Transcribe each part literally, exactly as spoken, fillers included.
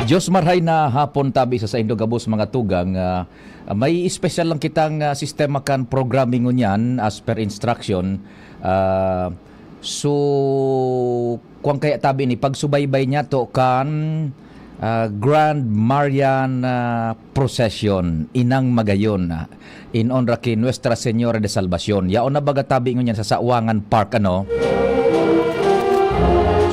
Diyos marhay na hapon tabi sa saindo gabos, mga tugang. Ah, may special lang kitang, ah, sistema kan programming ngunyan as per instruction. Ah, so, kwan kaya tabi ni pagsubaybay niya to kan, ah, Grand Marian, ah, Procession, Inang Magayon, ah, in honra ki Nuestra Señora de Salvacion. Yaon na baga tabi ngunyan sa Sawangan Park, ano?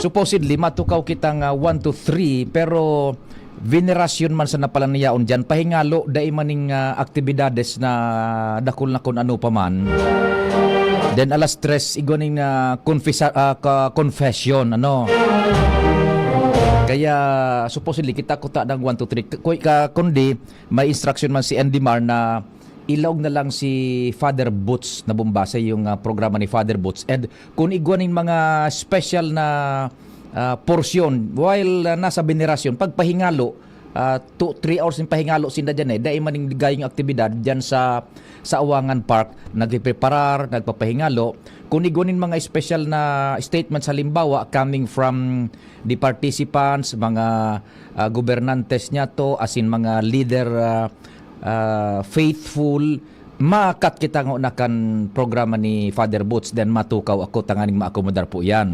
Supposedly, matukaw kitang, ah, one to three, pero venerasyon man sana pala niyaon diyan, pahingalo, dai maning, ah, aktibidades na dakul na kun ano pa man. Then alas tres, igwa ning, ah, confessa-, ah, ka-, confession, ano. Kaya, supposedly, kita kuta ng one to three. Ku-, ka-, kundi, may instruction man si Andy Mar na ilaog na lang si Father Boots na Bombase, yung, ah, programa ni Father Boots. And kung igwa nin mga special na, ah, porsyon, while, ah, nasa venerasyon, pagpahingalo, ah, two, three hours yung pahingalo sinda dyan eh. Dai maning gayong aktibidad dyan sa, sa Awangan Park, nagpipreparar, nagpapahingalo. Kung igwa nin mga special na statements, halimbawa, coming from the participants, mga, ah, gobernantes niya to, as in mga leader, ah, ah, faithful, makat kita ngo na kan programa ni Father Boots, then matukaw ako tanganing maakomodar po yan.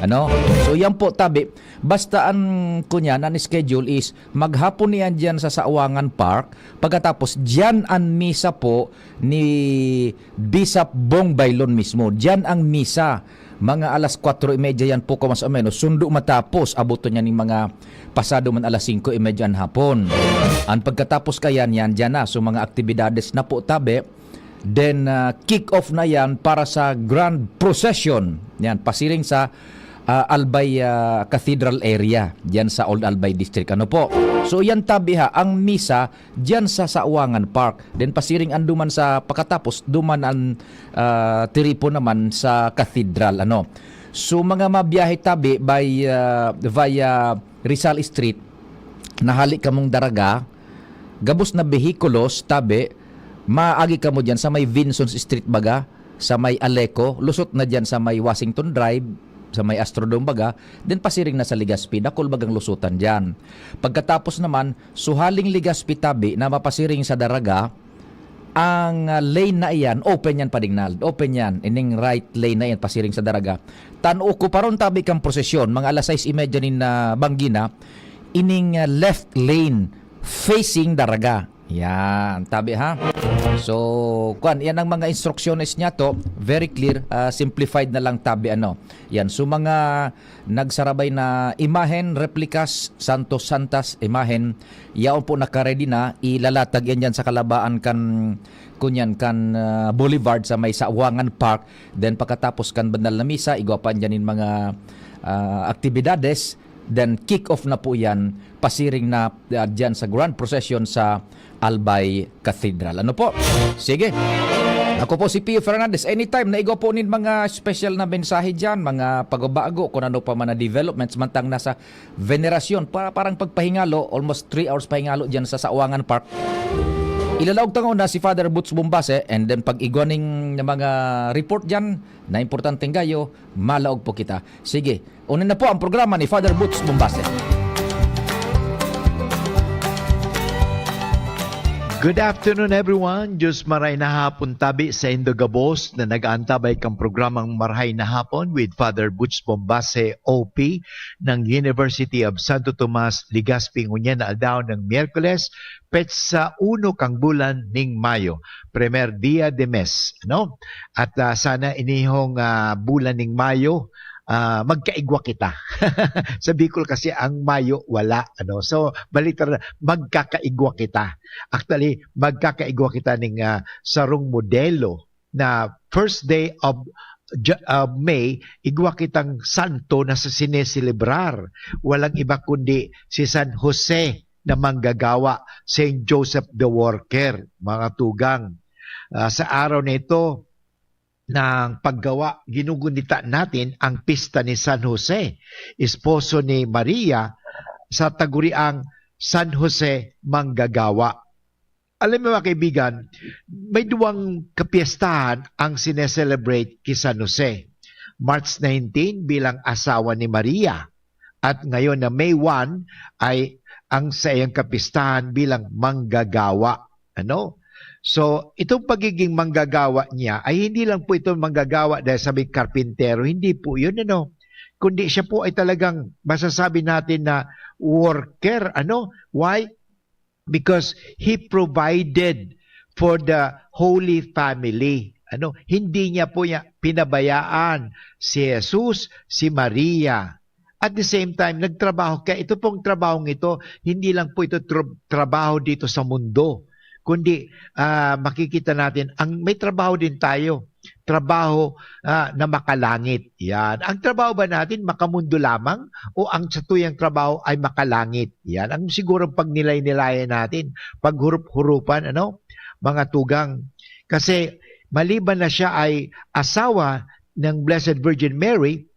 Ano? So, yan po, tabi. Basta ang, kunya, ang schedule is maghapon niyan dyan sa Sawangan Park. Pagkatapos, dyan ang misa po ni Bishop Bong Bailon mismo. Dyan ang misa. Mga alas kwatro y media yan po, mas o menos. Sundo matapos. Abuton niya ning mga pasado man alas singko y media an hapon. Ang pagkatapos kayan, yan dyan na. So, mga aktibidades na po, tabi. Then, ah, kick off na yan para sa Grand Procession. Yan, pasiring sa, ah, Albay, ah, Cathedral area. Yan sa Old Albay District. Ano po? So, yan tabi ha, ang misa dyan sa Sawangan Park. Then, pasiring an duman sa pakatapos, duman ang, ah, tiripon naman sa Cathedral. Ano? So, mga mabiyahe tabi by, ah, via Rizal Street, nahali kamong Daraga, gabos na behikulos, tabi, maagi kamo dyan sa may Vinson's Street baga, sa may Aleco, lusot na dyan sa may Washington Drive, sa may Astrodome baga, then pasiring na sa Legazpi, dakul bagang lusutan dyan. Pagkatapos naman, suhaling Legazpi tabi na mapasiring sa Daraga, ang, ah, lane na iyan, open yan, Padingnal. Open yan. Ining right lane na iyan, pasiring sa Daraga. Tan-o ko paron tabi kang prosesyon, mga alas sais y media nin, ah, banggi na, ining, ah, left lane facing Daraga. Yan, tabi ha. So, kwan, yan ang mga instrucciones niya to. Very clear, ah, simplified na lang tabi, ano. Yan, so mga nagsarabay na imahen, replikas, santos, santas, imahen, yaon po nakaready na, ilalatag yan dyan sa kalabaan kan, kunyan, kan, ah, Boulevard sa may Sawangan Park. Then pagkatapos kan banal na misa, igwa pa dyan yung mga, ah, aktibidades. Then kick off na po yan, pasiring na, ah, dyan sa Grand Procession sa Albay Cathedral. Ano po? Sige. Ako po si Pio Fernandez. Anytime na igwa po nin mga special na mensahe dyan, mga pagbabago, kung ano pa man na developments, mantang nasa venerasyon, para, parang pagpahingalo, almost three hours pahingalo dyan sa Sawangan Park. Ilalaog tango na si Father Boots Bombase, and then pag igwa ning mga report dyan, na importanteng gayo, malaog po kita. Sige, unin na po ang programa ni Father Boots Bombase. Good afternoon, everyone. Diyos maray na hapon tabi sa indo gabos na nag-aantabay kang programang Marhay na Hapon with Father Butch Bombase, O P, ng University of Santo Tomas, Legazpi, ngunyan na aldaw ng Miyerkules, petsa uno kang bulan ning Mayo, primer dia de mes, no? At ah, sana inihong ah, bulan ning Mayo, ah, magkaigwa kita. Sa Bicol kasi ang Mayo wala, ano. So, baliktad na, magkakaigwa kita. Actually, magkakaigwa kita ning ah, sarong modelo na first day of Ja- of May, igwa kitang santo na sa sineselebrar. Walang iba kundi si San Jose na manggagawa, Saint Joseph the Worker, mga tugang. Ah, sa araw na ito ng paggawa, ginugunita natin ang pista ni San Jose, esposo ni Maria, sa taguriang San Jose Manggagawa. Alam mo, mga kaibigan, may duwang kapiestahan ang sineselebrate ki San Jose. March nineteen bilang asawa ni Maria. At ngayon na May one ay ang saiyang kapistahan bilang manggagawa. Ano? So, itong pagiging manggagawa niya ay hindi lang po ito manggagawa dahil sabi karpintero, hindi po yun, ano? Kundi siya po ay talagang masasabi natin na worker, ano? Why? Because he provided for the Holy Family. Ano? Hindi niya po niya pinabayaan si Jesus, si Maria. At the same time, nagtrabaho. Kaya ito pong trabahong ito, hindi lang po ito tr-, trabaho dito sa mundo. Kundi, ah, makikita natin, ang may trabaho din tayo. Trabaho, ah, na makalangit. Yan. Ang trabaho ba natin makamundo lamang o ang satuyang trabaho ay makalangit? Yan. Ang siguro pagnilay-nilayan natin, paghurup-hurupan, ano, mga tugang. Kasi maliban na siya ay asawa ng Blessed Virgin Mary,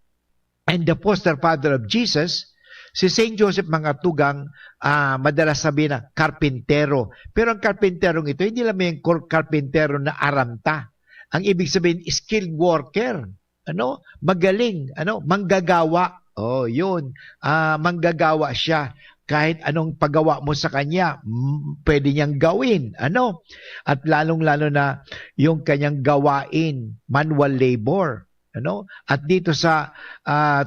and the foster father of Jesus, si Saint Joseph, mga tugang, ah, madalas sabihin na karpintero. Pero ang karpinterong ito, hindi lang may kor-, karpintero na aram ta. Ang ibig sabihin, skilled worker. Ano? Magaling. Ano? Manggagawa. Oh, yun. Ah, manggagawa siya. Kahit anong pagawa mo sa kanya, mm, pwede niyang gawin. Ano? At lalong-lalo na yung kanyang gawain, manual labor. Ano? At dito sa, ah,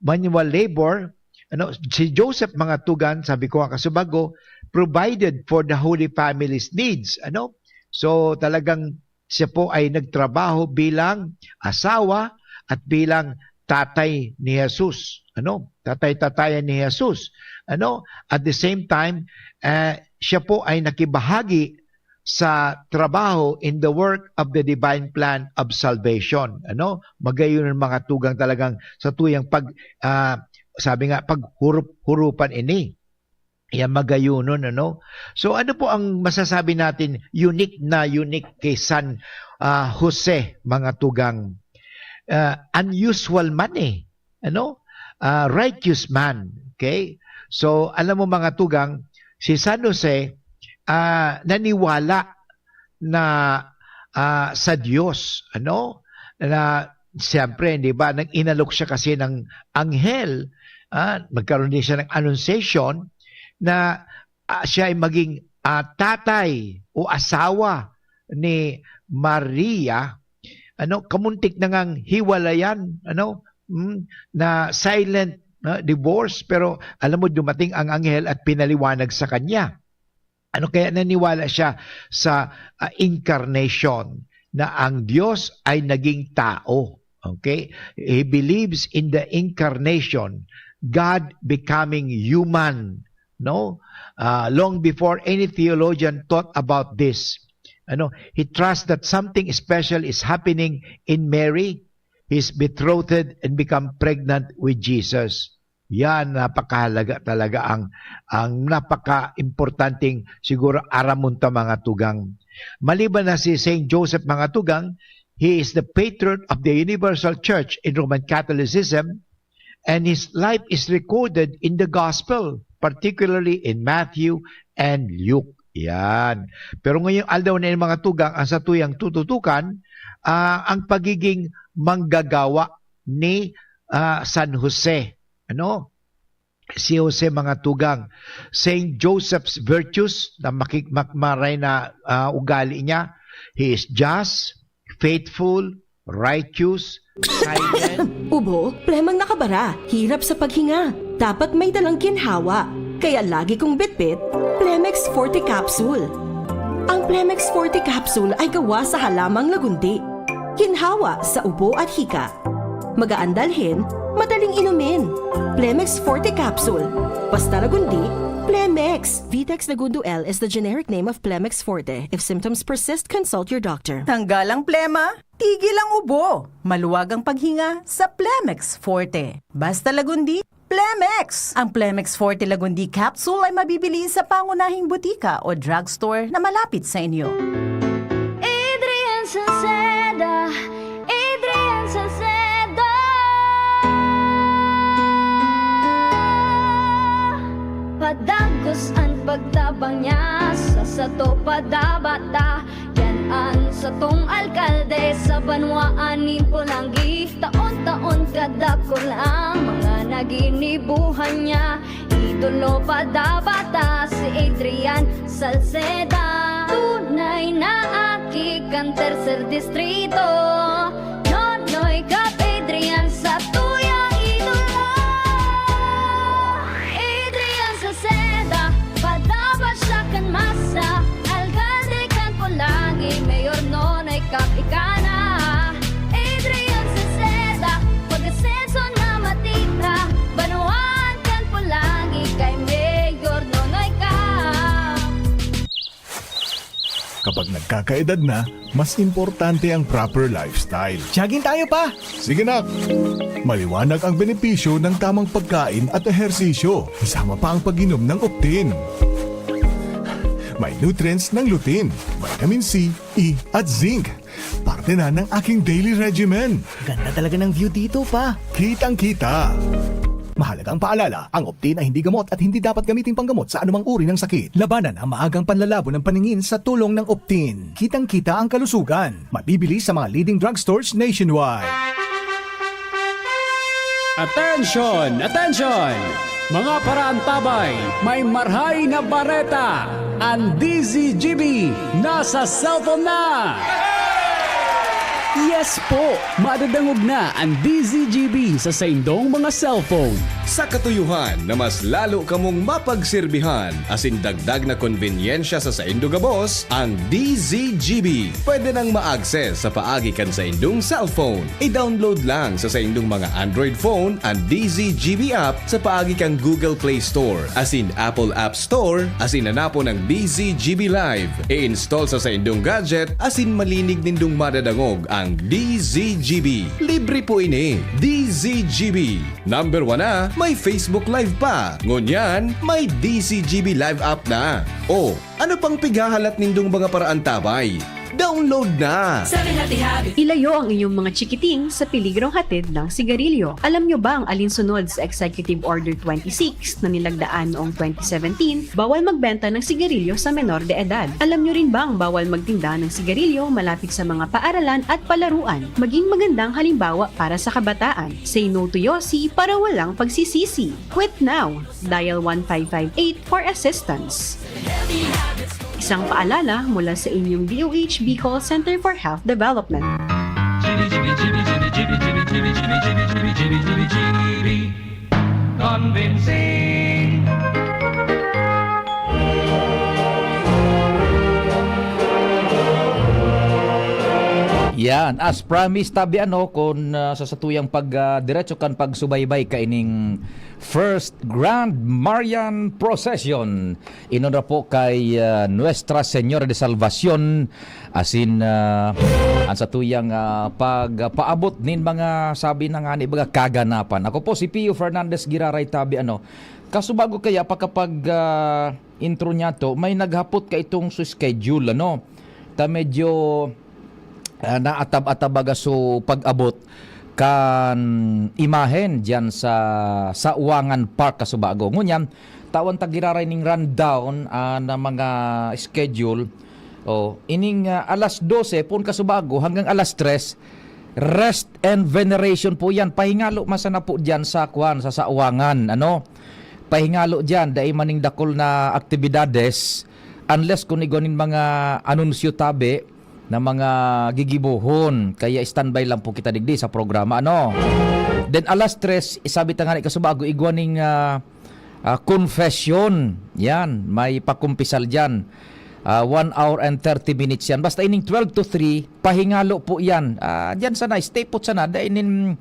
manual labor, ano, si Joseph, mga tugang, sabi ko nga kasubago, provided for the Holy Family's needs. Ano? So, talagang siya po ay nagtrabaho bilang asawa at bilang tatay ni Jesus. Ano? Tatay-tatayan ni Jesus. Ano? At the same time, eh, siya po ay nakibahagi sa trabaho in the work of the divine plan of salvation. Ano? Magayon ang mga tugang talagang satuyang pag, ah, sabi nga, paghurup-hurupan ini. Yan, magayonon, ano? So, ano po ang masasabi natin unique na unique kay San, ah, Jose, mga tugang? Ah, unusual man eh. Ano? Ah, righteous man. Okay? So, alam mo, mga tugang, si San Jose, ah, naniwala na, ah, sa Diyos, ano? Na siyempre, di ba, nag-inalok siya kasi ng anghel, ah, nagkaroon din siya ng annunciation na, ah, siya ay maging, ah, tatay o asawa ni Maria, ano, kamuntik na ngang hiwalayan, ano, hmm, na silent, ah, divorce, pero alam mo, dumating ang anghel at pinaliwanag sa kanya. Ano, kaya naniwala siya sa, ah, incarnation, na ang Diyos ay naging tao. Okay? He believes in the incarnation, God becoming human, no? Ah, long before any theologian thought about this. Ano, he trusts that something special is happening in Mary, his betrothed, and become pregnant with Jesus. Yan, napakahalaga talaga ang, ang napaka-importanteng siguro aramon ta, mga tugang. Maliban na si Saint Joseph, mga tugang, he is the patron of the universal church in Roman Catholicism, and his life is recorded in the gospel, particularly in Matthew and Luke. Yan. Pero ngayong aldaw na yung mga tugang, ang satuyang tututukan, ah, ang pagiging manggagawa ni, ah, San Jose. Ano? Si Jose, mga tugang. Saint Joseph's virtues na makik-, mak-, maray na, ah, ugali niya. He is just, faithful, righteous, silent. Ubo, plemang nakabara, hirap sa paghinga. Dapat may dalang ginhawa. Kaya lagi kong bitbit, Plemex Forte Capsule. Ang Plemex Forte Capsule ay gawa sa halamang lagundi. Ginhawa sa ubo at hika. Magaan dalhin, madaling inumin. Plemex Forte Capsule. Basta Lagundi, Plemex. Vitex Lagundo L is the generic name of Plemex Forte. If symptoms persist, consult your doctor. Tanggal ang plema, tigil ang ubo. Maluwag ang paghinga sa Plemex Forte. Basta Lagundi, Plemex! Ang Plemex Forte Lagundi Capsule ay mabibili sa pangunahing butika o drugstore na malapit sa inyo. Adrian Salceda, Adrian Salceda. Padagos an pagtabang niya sa sato padabata. Yan an satong alkalde sa banwaan nin Polangui. Taon-taon kadakul ang mga naginibuhan niya. Idolo pa dapat Distrito, Nonoy Cap Adrian sa tuyang idolo. Adrian Salceda, padabas siya kan masa, alkalde kan Polangui, Mayor Nonoy Cap ika na. Adrian Salceda, pag-asenso na matita, banwaan kan Polangui kay Mayor Nonoy Cap. Kapag nagkakaedad na, mas importante ang proper lifestyle. Jogging tayo pa! Sige nak! Maliwanag ang benepisyo ng tamang pagkain at ehersisyo, kasama pa ang pag-inom ng Optin. May nutrients ng lutein, vitamin C, E at zinc. Parte na ng aking daily regimen. Ganda talaga ng view dito pa. Kitang-kita. Mahalagang paalala, ang Optin ay hindi gamot at hindi dapat gamiting panggamot sa anumang uri ng sakit. Labanan ang maagang panlalabo ng paningin sa tulong ng Optin. Kitang-kita ang kalusugan. Mabibili sa mga leading drugstores nationwide. Attention! Attention! Mga paraantabay, may marhay na bareta! Ang D Z G B nasa cellphone na! Yes po! Madadangog na ang D Z G B sa saindong mga cellphone. Sa katuyuhan na mas lalo kamong mapagserbihan asin dagdag na konbenyensya sa saindo gabos, ang D Z G B pwede nang ma-access sa paagi kan saindong cellphone. I-download lang sa saindong mga Android phone an D Z G B app sa paagi kan Google Play Store asin Apple App Store asin hanapon ang D Z G B Live. I-install sa saindong gadget asin malinig nindong madadangog ang D Z G B. Libre po ini. D Z G B. Number one na, may Facebook Live pa. Ngunyan, may D Z G B Live app na. O, ano pang pighahalat nindong mga paraantabay? Download na! Ilayo ang inyong mga chikiting sa peligrong hatid ng sigarilyo. Alam nyo bang alinsunod sa Executive Order twenty-six na nilagdaan noong twenty seventeen, bawal magbenta ng sigarilyo sa menor de edad? Alam nyo rin bang bawal magtinda ng sigarilyo malapit sa mga paaralan at palaruan? Maging magandang halimbawa para sa kabataan. Say no to Yossi para walang pagsisisi. Quit now! Dial one five five eight for assistance. Isang paalala mula sa inyong D O H Bicol Center for Health Development. Convincing. Yan, as promised, tabi ano, kun ah, sa satuyang pag ah, diretso kan pagsubaybay kaining First Grand Marian Procession, inonra po kay ah, Nuestra Señora de Salvacion, asin ah, ang satuyang ah, pagpaabot nin mga, sabi na nga ni, mga kaganapan. Ako po si Pio Fernandez Giraray, tabi ano. Kasubago kaya pakapag ah, intro niya to, may naghapot ka itong su schedule, ano? Ta medyo ah, naatab-atabaga su pag-abot kan imahen diyan sa Sawangan Park, kasubago. Ngunyan, tawan ta giraray ning rundown ah, na mga schedule. Oh, ining ah, alas dose pon kasubago hanggang alas tres, rest and veneration po yan. Pahingalo man sana po diyan sa kwan, sa Sawangan, ano? Pahingalo diyan, dai maning dakul na aktibidades, unless kung igwa nin mga anunsyo tabi na mga gigibohon. Kaya standby lang po kita digdi sa programa, ano? Then alas tres, isabi ta nga ni kasubago, igwa ning ah, ah, confession. Yan, may pakumpisal diyan. Ah, one hour and thirty minutes yan. Basta ining twelve to three, pahingalo po yan. Ah, diyan sana, stay put sana. Dai nin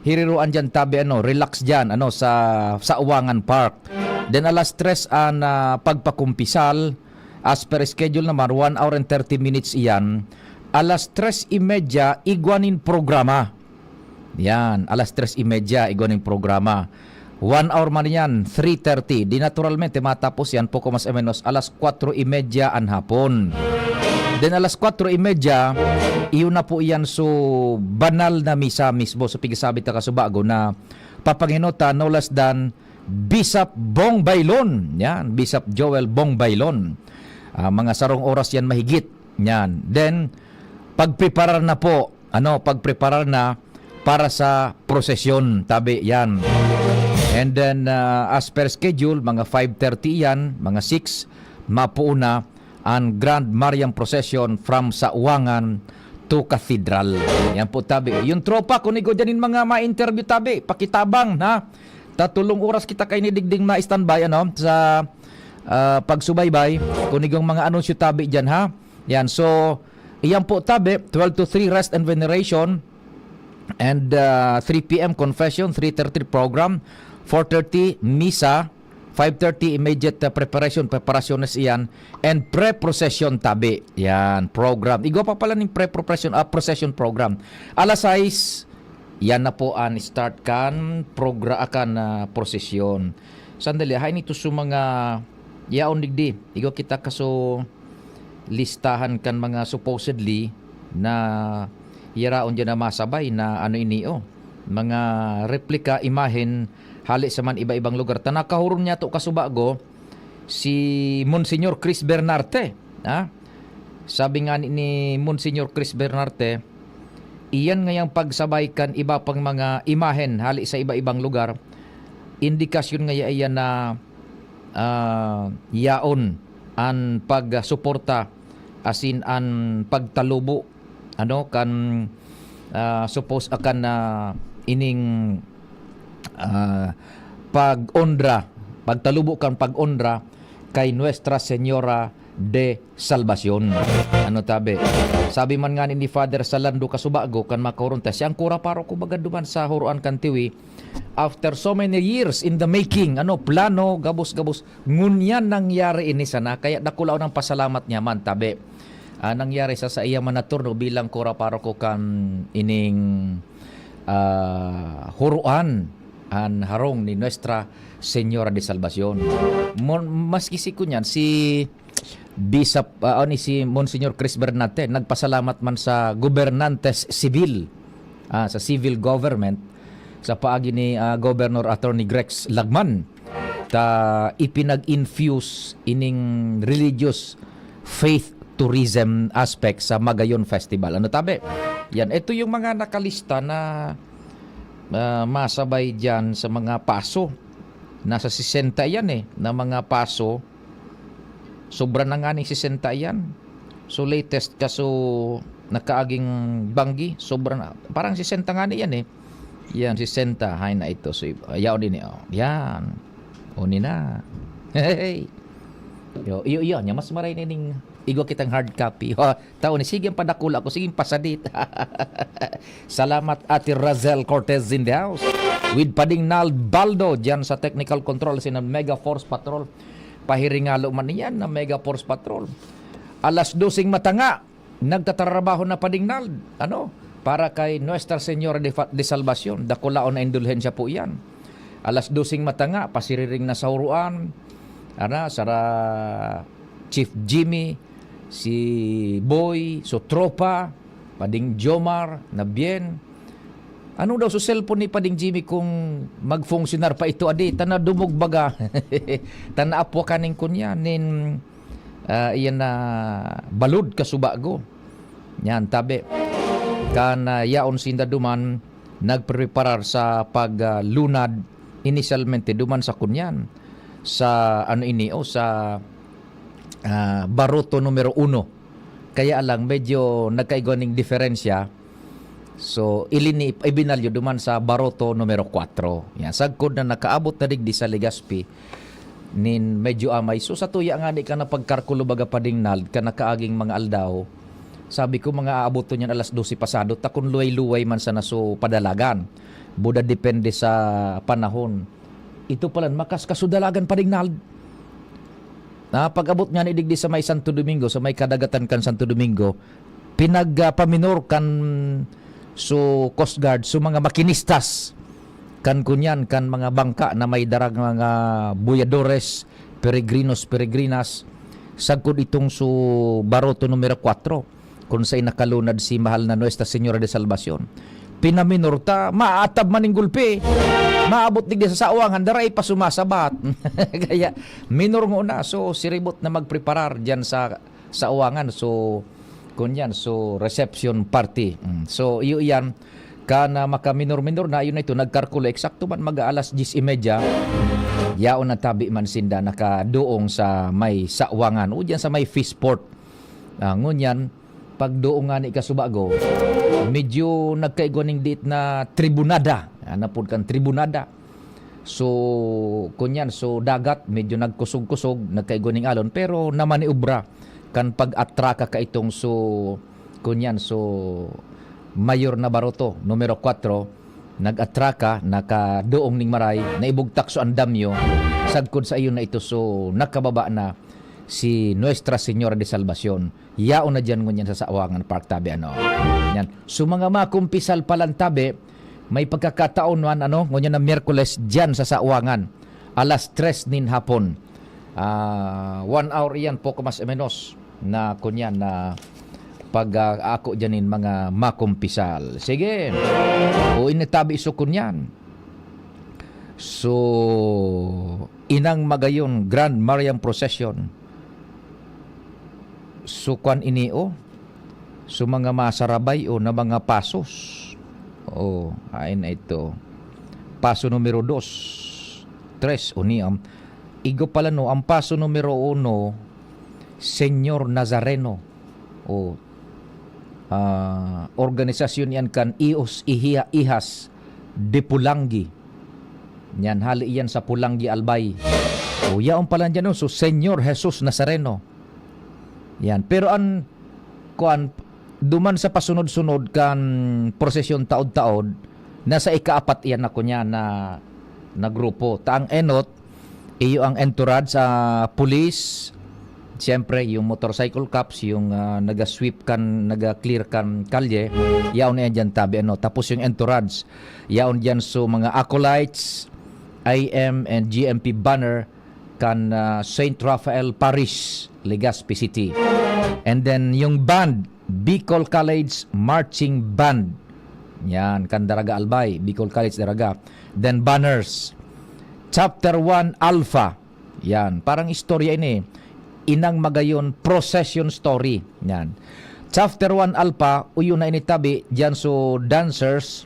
hiriroan diyan tabi, ano, relax diyan, ano, sa Sawangan Park. Then alas tres an ah, pagpakumpisal. As per schedule naman, one hour and thirty minutes iyan. Alas tres y media, igwa nin programa. Yan, alas tres y media, igwa nin programa. One hour man yan, three thirty. Di naturalmente, matapos yan, poko mas o menos, alas kwatro y media an hapon. Then alas kwatro y media, iyon na po iyan so banal na misa mismo. So, pigasabi ta kasubago na papanginotan no less than Bishop Bong Bailon. Yan, Bishop Joel Bong Bailon. Ah, mga sarong oras yan mahigit. Yan. Then, pagpreparar na po, ano, pagpreparar na para sa prosesyon, tabi, yan. And then, ah, as per schedule, mga five thirty yan, mga six, mapuuna ang Grand Marian Procession from Sawangan to Cathedral. Yan po, tabi. Yung tropa, kunigo dyan yung mga ma-interview, tabi. Pakitabang, ha? Tatulong oras kita kayo ni Digding na standby, ano, sa ah, pagsubaybay. Kunigong mga anunsyo, tabi dyan, ha? Yan, so, iyan po, tabi, twelve to three, rest and veneration. And ah, three p m, confession, three thirty, program, four thirty, misa, five thirty, immediate ah, preparation, preparaciones iyan, and pre-procession, tabi. Yan, program. Igwa pa pala ning pre-procession, ah, procession program. Alas sais, yan na po ang start kan progra-, kan ah, prosesyon. Sandali, hain ito sa mga yaon digdi. Igwa kita kaso listahan kan mga supposedly na yaraon dyan na masabay na ano ini, oh, mga replika, imahen, hali sa man iba-ibang lugar. Ta nakahuron niya to kasubago, si Monsignor Chris Bernarte, ha? Sabi nga ni, ni Monsignor Chris Bernarte, iyan ngayang pagsabay kan iba pang mga imahen hali sa iba-ibang lugar, indikasyon ngaya iyan na ah, yaon an pagsuporta asin an pagtalubo, ano, kan ah, suppose akan na ining ah, pag-onra, pagtalubo kan pag-onra kay Nuestra Señora de Salvacion. Ano, tabi? Sabi man nga ni Father Salando Kasubago kan makahuron ta, siya ang kura paroko baga duman sa Huroan kan Tiwi. After so many years in the making, ano, plano, gabos-gabos, ngunyan nangyari ini sana. Kaya dakula ang pasalamat niya man, tabi. Ah, nangyari sa, sa iya man na turno bilang kura paroko kan ining ah, huroan an harong ni Nuestra Señora de Salvacion. Mon-, maski si kunyan, si Bishop, ah, ni si Monsignor Chris Bernate, nagpasalamat man sa gobernantes sibil, ah, sa civil government, sa paagi ni ah, Governor Attorney Grex Lagman, ta ipinag-infuse ining religious faith tourism aspect sa Magayon Festival. Ano, tabi? Yan, ito yung mga nakalista na ah, masabay dyan sa mga paso. Nasa sesenta yan eh, na mga paso. Sobra na nga ning sesenta yan. So, latest kaso nakaaging banggi, sobra na. Parang sesenta nga ni yan eh. Yan, sesenta. Hay na ito. So, yaon din eh. Oh. Yan. Uni na. Hey! Yo, iyo, iyo, nya mas maray na ning igwa kitang hard copy. Ha, tao ni, sige, padakula ko, sige, pasadit. Salamat, Ate Razel Cortez in the house. With Pading Nald Baldo, dyan sa technical control, si Mega Force Patrol. Pahiringalo man niyan na Mega Force Patrol. Alas doseng matanga, nagtatrabaho na Pading Nald, ano, para kay Nuestra Señora de Fa-, de Salvacion. Dakulaon na indulhensya po iyan. Alas doseng matanga, pasiriring na sa huroan, ana, sara Chief Jimmy, si Boy, so tropa, Pading Jomar, na bien. Ano daw so cellphone ni Pading Jimmy kung magfunksyonar pa ito, adi, ta nadumog baga. Ta naapwa kaning kunya, nin, ah, iyan na balod kasubago. Yan, tabi. Kan, ah, yaon sinda duman, nagpreparar sa pag, ah, lunad inisyalmente duman sa kunyan. Sa ano ini, o sa, ah, Baroto numero uno. Kaya lang, medyo nagkaigwa ning diferensya. So, ilini-, ibinalyo duman sa Baroto numero kwatro. Yan, sagkod na nakaabot na digdi sa Legazpi, nin medyo amay. So, sa tuya nga, di ka na pagkarkulo baga Pading Nald, ka nakaaging mga aldaw. Sabi ko, mga aabot to niyan alas dose pasado, ta kun luway-luway man sana so padalagan. Buda depende sa panahon. Ito pala, makas kaso dalagan Pading Nald. Ah, pag-abot nga ni digdi sa may Santo Domingo, sa may kadagatan kan Santo Domingo, pinagpaminor kan so Coast Guard, so mga makinistas kan kunyan, kan mga bangka na may darag mga buyadores, peregrinos, peregrinas, sagkod itong so Baroto numero kwatro, kung saan nakalunad si mahal na Nuestra Señora de Salvacion. Pinaminor ta, maatab man ning gulpi. Maabot digdi sa sawangan, daray pa sumasabat. Kaya, minor ngona. So, siribot na magpreparar dyan sa, sa uwangan. So, kunyan, so, reception party. Mm. So, iyo iyan, ka na makaminor-minor na, yun na ito, nagkarkulo, eksakto man, mag-aalas diyes y media, yaon na tabi man sinda, nakadoong sa may sawangan, o dyan sa may Fishport. Ah, ngunyan, pagduong ngani kasubago, medyo nagkaigwa ning diit na tribunada. Ana pod kan tribunada. So, kunyan, so dagat, medyo nagkusog-kusog, nagkaigwa ning alon, pero namaniobra kan pag-atraka kaitong so, kunyan, so Mayor Nabaroto, numero kwatro, nag-atraka, nakaduong ning maray, naibugtak so andamyo, sagkod sa iyo na ito, so nakababa na si Nuestra Señora de Salvacion. Yaon na diyan ngunyan sa Sawangan Park, tabi, ano. Yan. So, mga makumpisal palan, tabi, may pagkakataon man, ano, ngunyan na Miyerkules diyan sa Sawangan, alas tres nin hapon. Ah, one hour iyan, poko mas o menos, na kunyan na pag, ah, ako diyan nin mga makumpisal. Sige. O initabi iso kunyan. So, Inang Magayon, Grand Marian Procession. So, kwan ini, oh. So, mga masarabay, oh, na mga pasos. Oh, ain na ito. Paso numero dos, tres, o ni, um, igo pala, no, ang paso numero uno, Señor Nazareno. Oh, ah, organisasyon yan kan Ihos, Ihia, Ihas de Pulanggi. Yan, hali yan sa Pulanggi, Albay. O, yaon pala dyan, no? So, Señor Jesus Nazareno. Yan. Pero an, kuan, duman sa pasunod-sunod kan prosesyon taod-taod, nasa ikaapat iyan na kunya na, na grupo. Ta ang enot, iyo ang entourage sa police, siyempre, yung motorcycle cops, yung, ah, naga-sweep kan, naga-clear kan kalye, yaon na yan dyan tabi, ano. Tapos yung entourage, yaon dyan so mga acolytes, I M and G M P banner kan, ah, Saint Raphael Parish, Legazpi City. And then yung band, Bicol College Marching Band. Yan, kan Daraga Albay, Bicol College Daraga. Then banners, Chapter one Alpha. Yan, parang istorya ini. Inang Magayon procession story. Yan. Chapter one Alpha, uyo na initabi, diyan so dancers,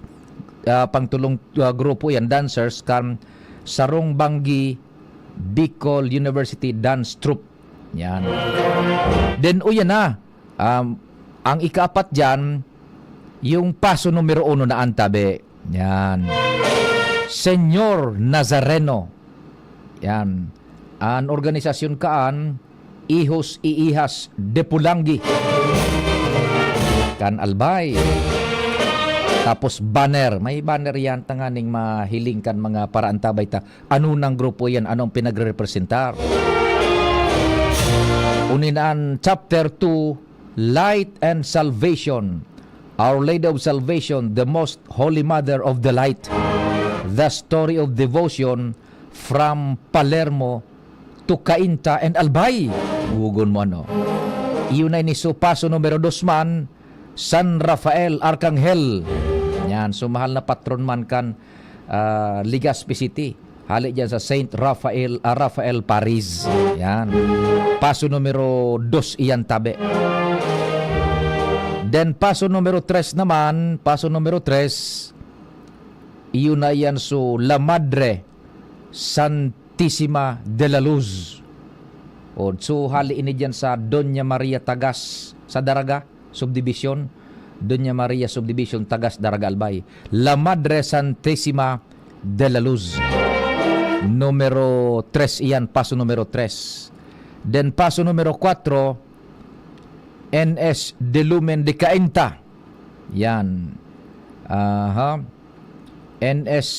ah, pangtulong, ah, grupo yan, dancers, kan Sarong Banggi Bicol University Dance Troupe. Yan. Then, uyan na. Um, ang ikaapat diyan, yung paso numero uno na antabi. Yan. Señor Nazareno. Yan. An organisasyon kaan, Ihos Iihas de Pulanggi. Kan Albay. Tapos banner. May banner yan, tanganing mahiling kan mga paraantabay ta. Ano nang grupo yan? Anong pinagrerepresentar? Unin an Chapter two, Light and Salvation. Our Lady of Salvation, the Most Holy Mother of the Light. The Story of Devotion from Palermo to Cainta and Albay. Bugon mo, ano? Iyo na ini, so paso numero dos man, San Rafael Arcangel. Yan, so mahal na patron man kan, ah, Legazpi City. Hali diyan sa Saint Rafael, ah, Rafael Parish. Yan. Paso numero dos iyan tabi. Then paso numero tres naman, paso numero tres, iyo na yan so La Madre Santisima de la Luz. O, so hali ini diyan sa Doña Maria Tagas, sa Daraga Subdivision, Doña Maria Subdivision, Tagas, Daraga Albay. La Madre Santisima de la Luz. Numero tres iyan, paso numero tres. Then paso numero kwatro, N S de Lumen de Cainta. Yan. Aha. N S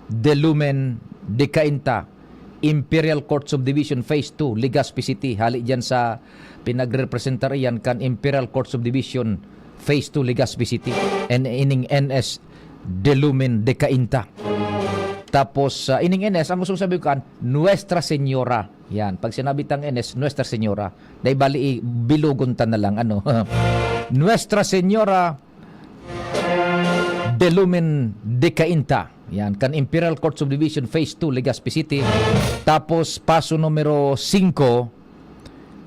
de Lumen de Cainta, Imperial Court Subdivision Phase two, Legazpi City. Hali diyan sa pinagrepresentar iyan kan Imperial Court Subdivision Phase two, Legazpi City. And ining N S de Lumen de Cainta. Tapos, ah, ining N S, ang gusto kong sabihin kan, Nuestra Señora. Yan. Pag sinabi tang N S, Nuestra Señora. Dahil bali, i-, bilugon ta na lang, ano. Nuestra Señora de Lumen de Cainta. Yan, kan Imperial Court Subdivision Phase two, Legazpi City. Tapos, paso numero singko,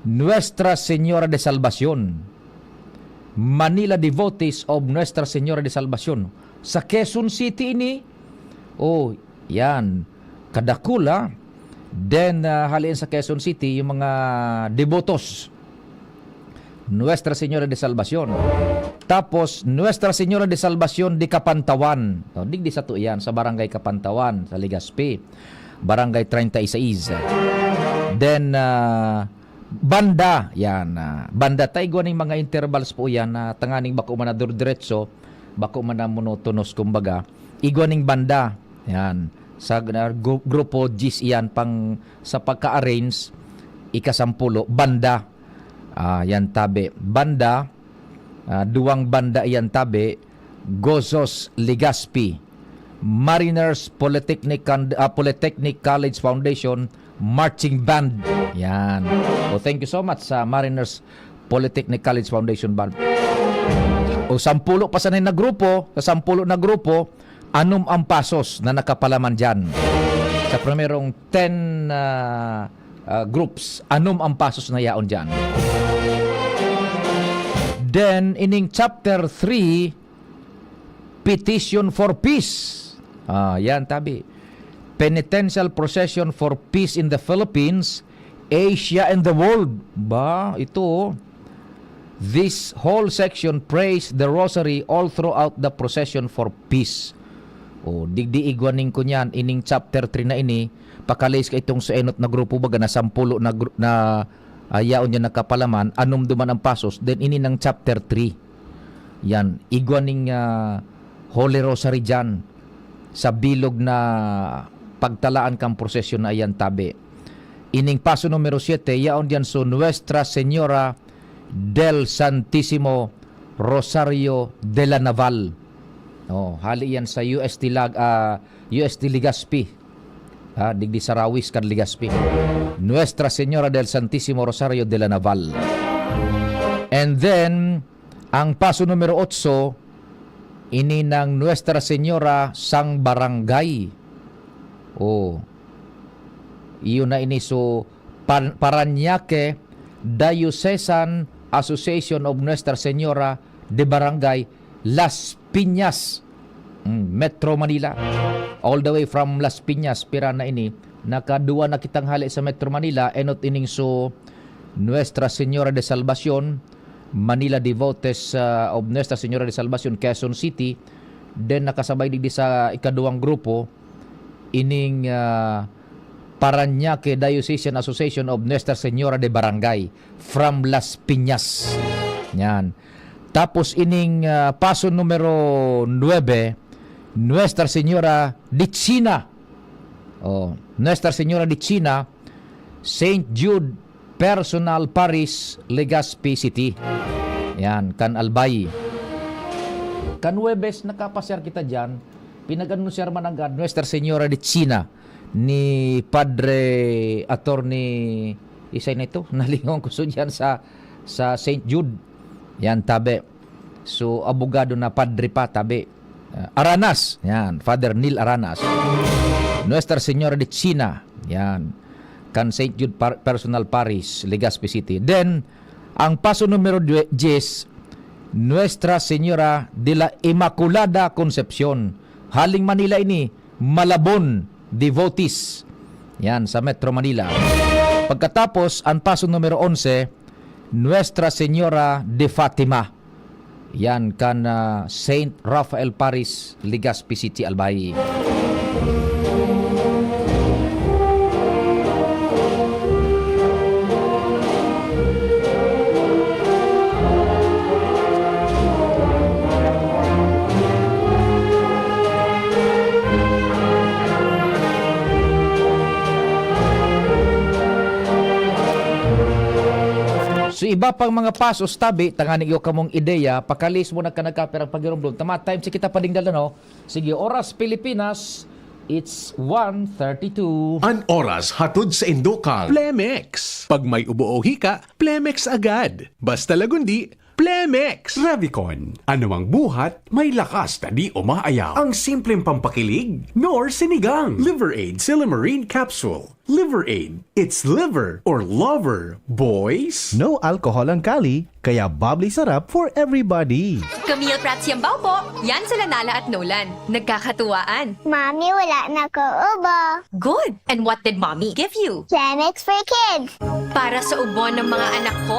Nuestra Señora de Salvacion. Manila Devotees of Nuestra Señora de Salvacion. Sa Quezon City ini, oh, yan, kadakula. Then, ah, haliin sa Quezon City, yung mga debotos. Nuestra Señora de Salvacion. Tapos, Nuestra Señora de Salvacion de Capantawan. O, digdi sato iyan, sa Barangay Capantawan, sa Legazpi. Barangay treinta y seis. Then, ah, banda, yan, ah, banda, ta igwa ning mga intervals po yan na tanganing bako man na dur-, diretso, bako man na monotonous, kumbaga. Igwa ning banda, yan. Sa gru-, grupo, diyes iyan, pang, sa pagka-arrange, ikasampulo, banda. Ah, yan tabi. Banda, ah, duwang banda iyan tabi, Gozos, Legazpi, Mariners Polytechnic Con-, ah, Polytechnic College Foundation Marching Band. Yan. O, thank you so much sa Mariners Polytechnic College Foundation Band. O, sampulo pa sana na grupo, sa sampulo na grupo, anom ang pasos na nakapalaman diyan. Sa primerong ten, ah, ah, groups, anom ang pasos na yaon diyan. Then, ining chapter three, Petition for Peace. Ah, yan, tabi. Penitential Procession for Peace in the Philippines, Asia, and the World. Ba, ito, oh. This whole section prays the rosary all throughout the procession for peace. O, digdi igwa ning kunyan, ining chapter three na ini, pakalis ka itong sa enot na grupo, baga na sampulo na gru-, na, ah, yaon niya nakapalaman, anom duman ang pasos, then ini nang chapter three. Yan, igwa ning, ah, Holy Rosary diyan sa bilog na pagtalaan kan prosesyon na iyan tabi. Ining paso numero siete, yaon diyan so Nuestra Señora del Santísimo Rosario de la Naval. Oh, hali yan sa U S T Lag-, ah, U S T Legazpi. Ah, digdi sa Rawis kan Legazpi. Nuestra Señora del Santísimo Rosario de la Naval. And then, ang paso numero otso, ini nang Nuestra Señora sang Barangay. Oh. Iyo na ini. So, Pan-, Parañaque Diocesan Association of Nuestra Señora de Barangay, Las Piñas, mm, Metro Manila. All the way from Las Piñas, pira na ini. Nakaduwa na kitang hali sa Metro Manila, enot ining so Nuestra Señora de Salvacion, Manila Devotees, ah, of Nuestra Señora de Salvacion, Quezon City. Then, nakasabay digdi sa ikaduwang grupo, ining, ah, Parañaque Diocesan Association of Nuestra Señora de Barangay from Las Piñas. Yan. Tapos ining, ah, paso numero nuebe, Nuestra Señora de China. Oh, Nuestra Señora de China, Saint Jude Personal Parish, Legazpi City. Yan, kan Albay. Kan Huwebes, nakapasyar kita diyan. Pinag-anunsiyar man ang God, Nuestra Señora de China, ni Padre Attorney, isa na ito, nalingawan ko so diyan sa, sa Saint Jude. Yan, tabi. So, abogado na padre pa, tabi. Ah, Aranas, yan, Father Neil Aranas. Nuestra Señora de China, yan. Kan Saint Jude Par-, Personal Parish, Legazpi City. Then, ang paso numero due-, diyes, Nuestra Señora de la Inmaculada Concepcion. Haling Manila ini, Malabon, Devotees. Yan, sa Metro Manila. Pagkatapos, ang paso numero onse, Nuestra Señora de Fatima. Yan, kan, ah, Saint Raphael Parish, Legazpi City, Albay. So, iba pang mga pasos, tabi, tanganing iyo kamong ideya, pakalis mo na ka nagkapirang pagirumdom. Tama, time si kita pading dalano. Sige, oras Pilipinas, it's one thirty-two. An oras hatod sa Indokal. Plemex. Pag may ubo o hika, Plemex agad. Basta lagundi, Plemex. Revicon. Anumang buhat, may lakas na di umaayaw. Ang simpleng pampakilig, nor sinigang. Liver Aid Silymarin Capsule. Liver Aid. It's liver or lover, boys. No alcohol ang kali, kaya bubbly sarap for everybody. Ka-meal prep si Ambao po. Yan sila Nala at Nolan. Nagkakatuwaan. Mami, wala na ko ubo. Good. And what did Mommy give you? Plemex for Kids. Para sa ubo ng mga anak ko,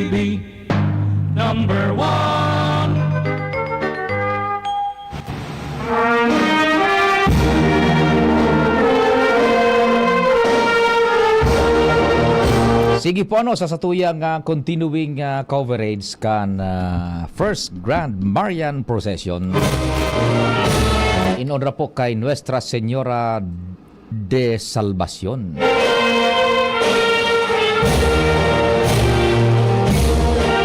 T V, number one. Sige po, ano, sa satuyang, ah, continuing, ah, coverage kan, ah, First Grand Marian Procession in honra po kay Nuestra Señora de Salvacion.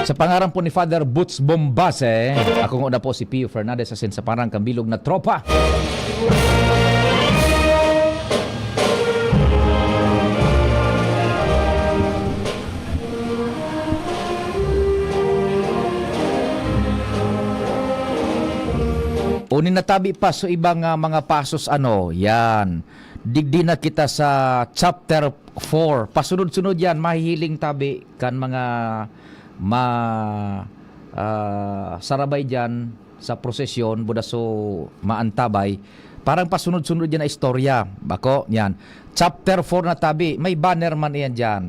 Sa pangaran po ni Father Boots Bombase, ako nguna po si Pio Fernandez, asin sa pangaran kan bilog na tropa. Uni na tabi pa so ibang, ah, mga pasos, ano, yan. Digdi na kita sa chapter four. Pasunod-sunod yan, mahihiling tabi kan mga ma-, ah, sarabay diyan sa prosesyon, buda so maantabay. Parang pasunod-sunod yan na istorya. Bako, yan. Chapter four na tabi. May banner man iyan diyan.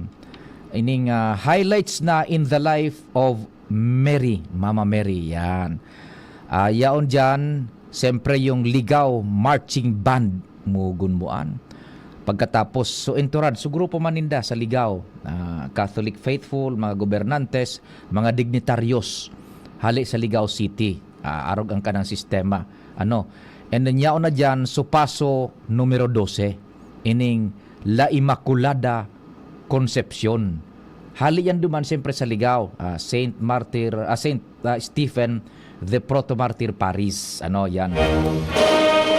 Ining, ah, highlights na in the life of Mary, Mama Mary, yan. Ah, yaon diyan, siyempre yung Ligaw Marching Band, mugon mo an. Pagkatapos, so entourage, so grupo man ninda sa Ligaw, ah, Catholic faithful, mga gobernantes, mga dignitaryos, hali sa Ligaw City, ah, arog ang kanang sistema. Ano? And then, yaon na diyan, so paso numero dose, ining La Inmaculada Concepcion. Hali yan duman, siyempre, sa Ligaw, ah, Saint Martyr, ah, Saint, ah, Stephen the Proto-Martyr Paris. Ano, yan.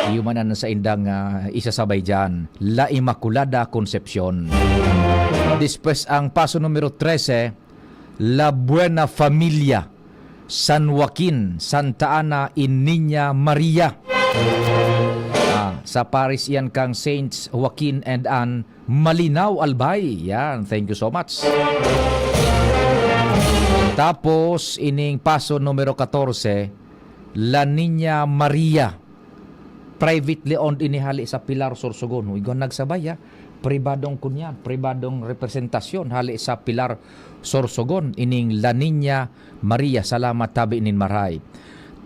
Iyo man ang sa indang, ah, isasabay dyan. La Inmaculada Concepcion. Después, ang paso numero trese, La Buena Familia, San Joaquin, Santa Ana y Niña Maria. Ah, sa Paris yan kang Saints Joaquin and Anne Malinaw Albay. Yan, thank you so much. Tapos, ining paso numero katorse, La Niña Maria. Privately owned ini hali sa Pilar, Sorsogon. Igwa nagsabay, ha? Pribadong kunyan, pribadong representasyon hali sa Pilar, Sorsogon. Ining La Niña Maria, salamat tabi nin maray.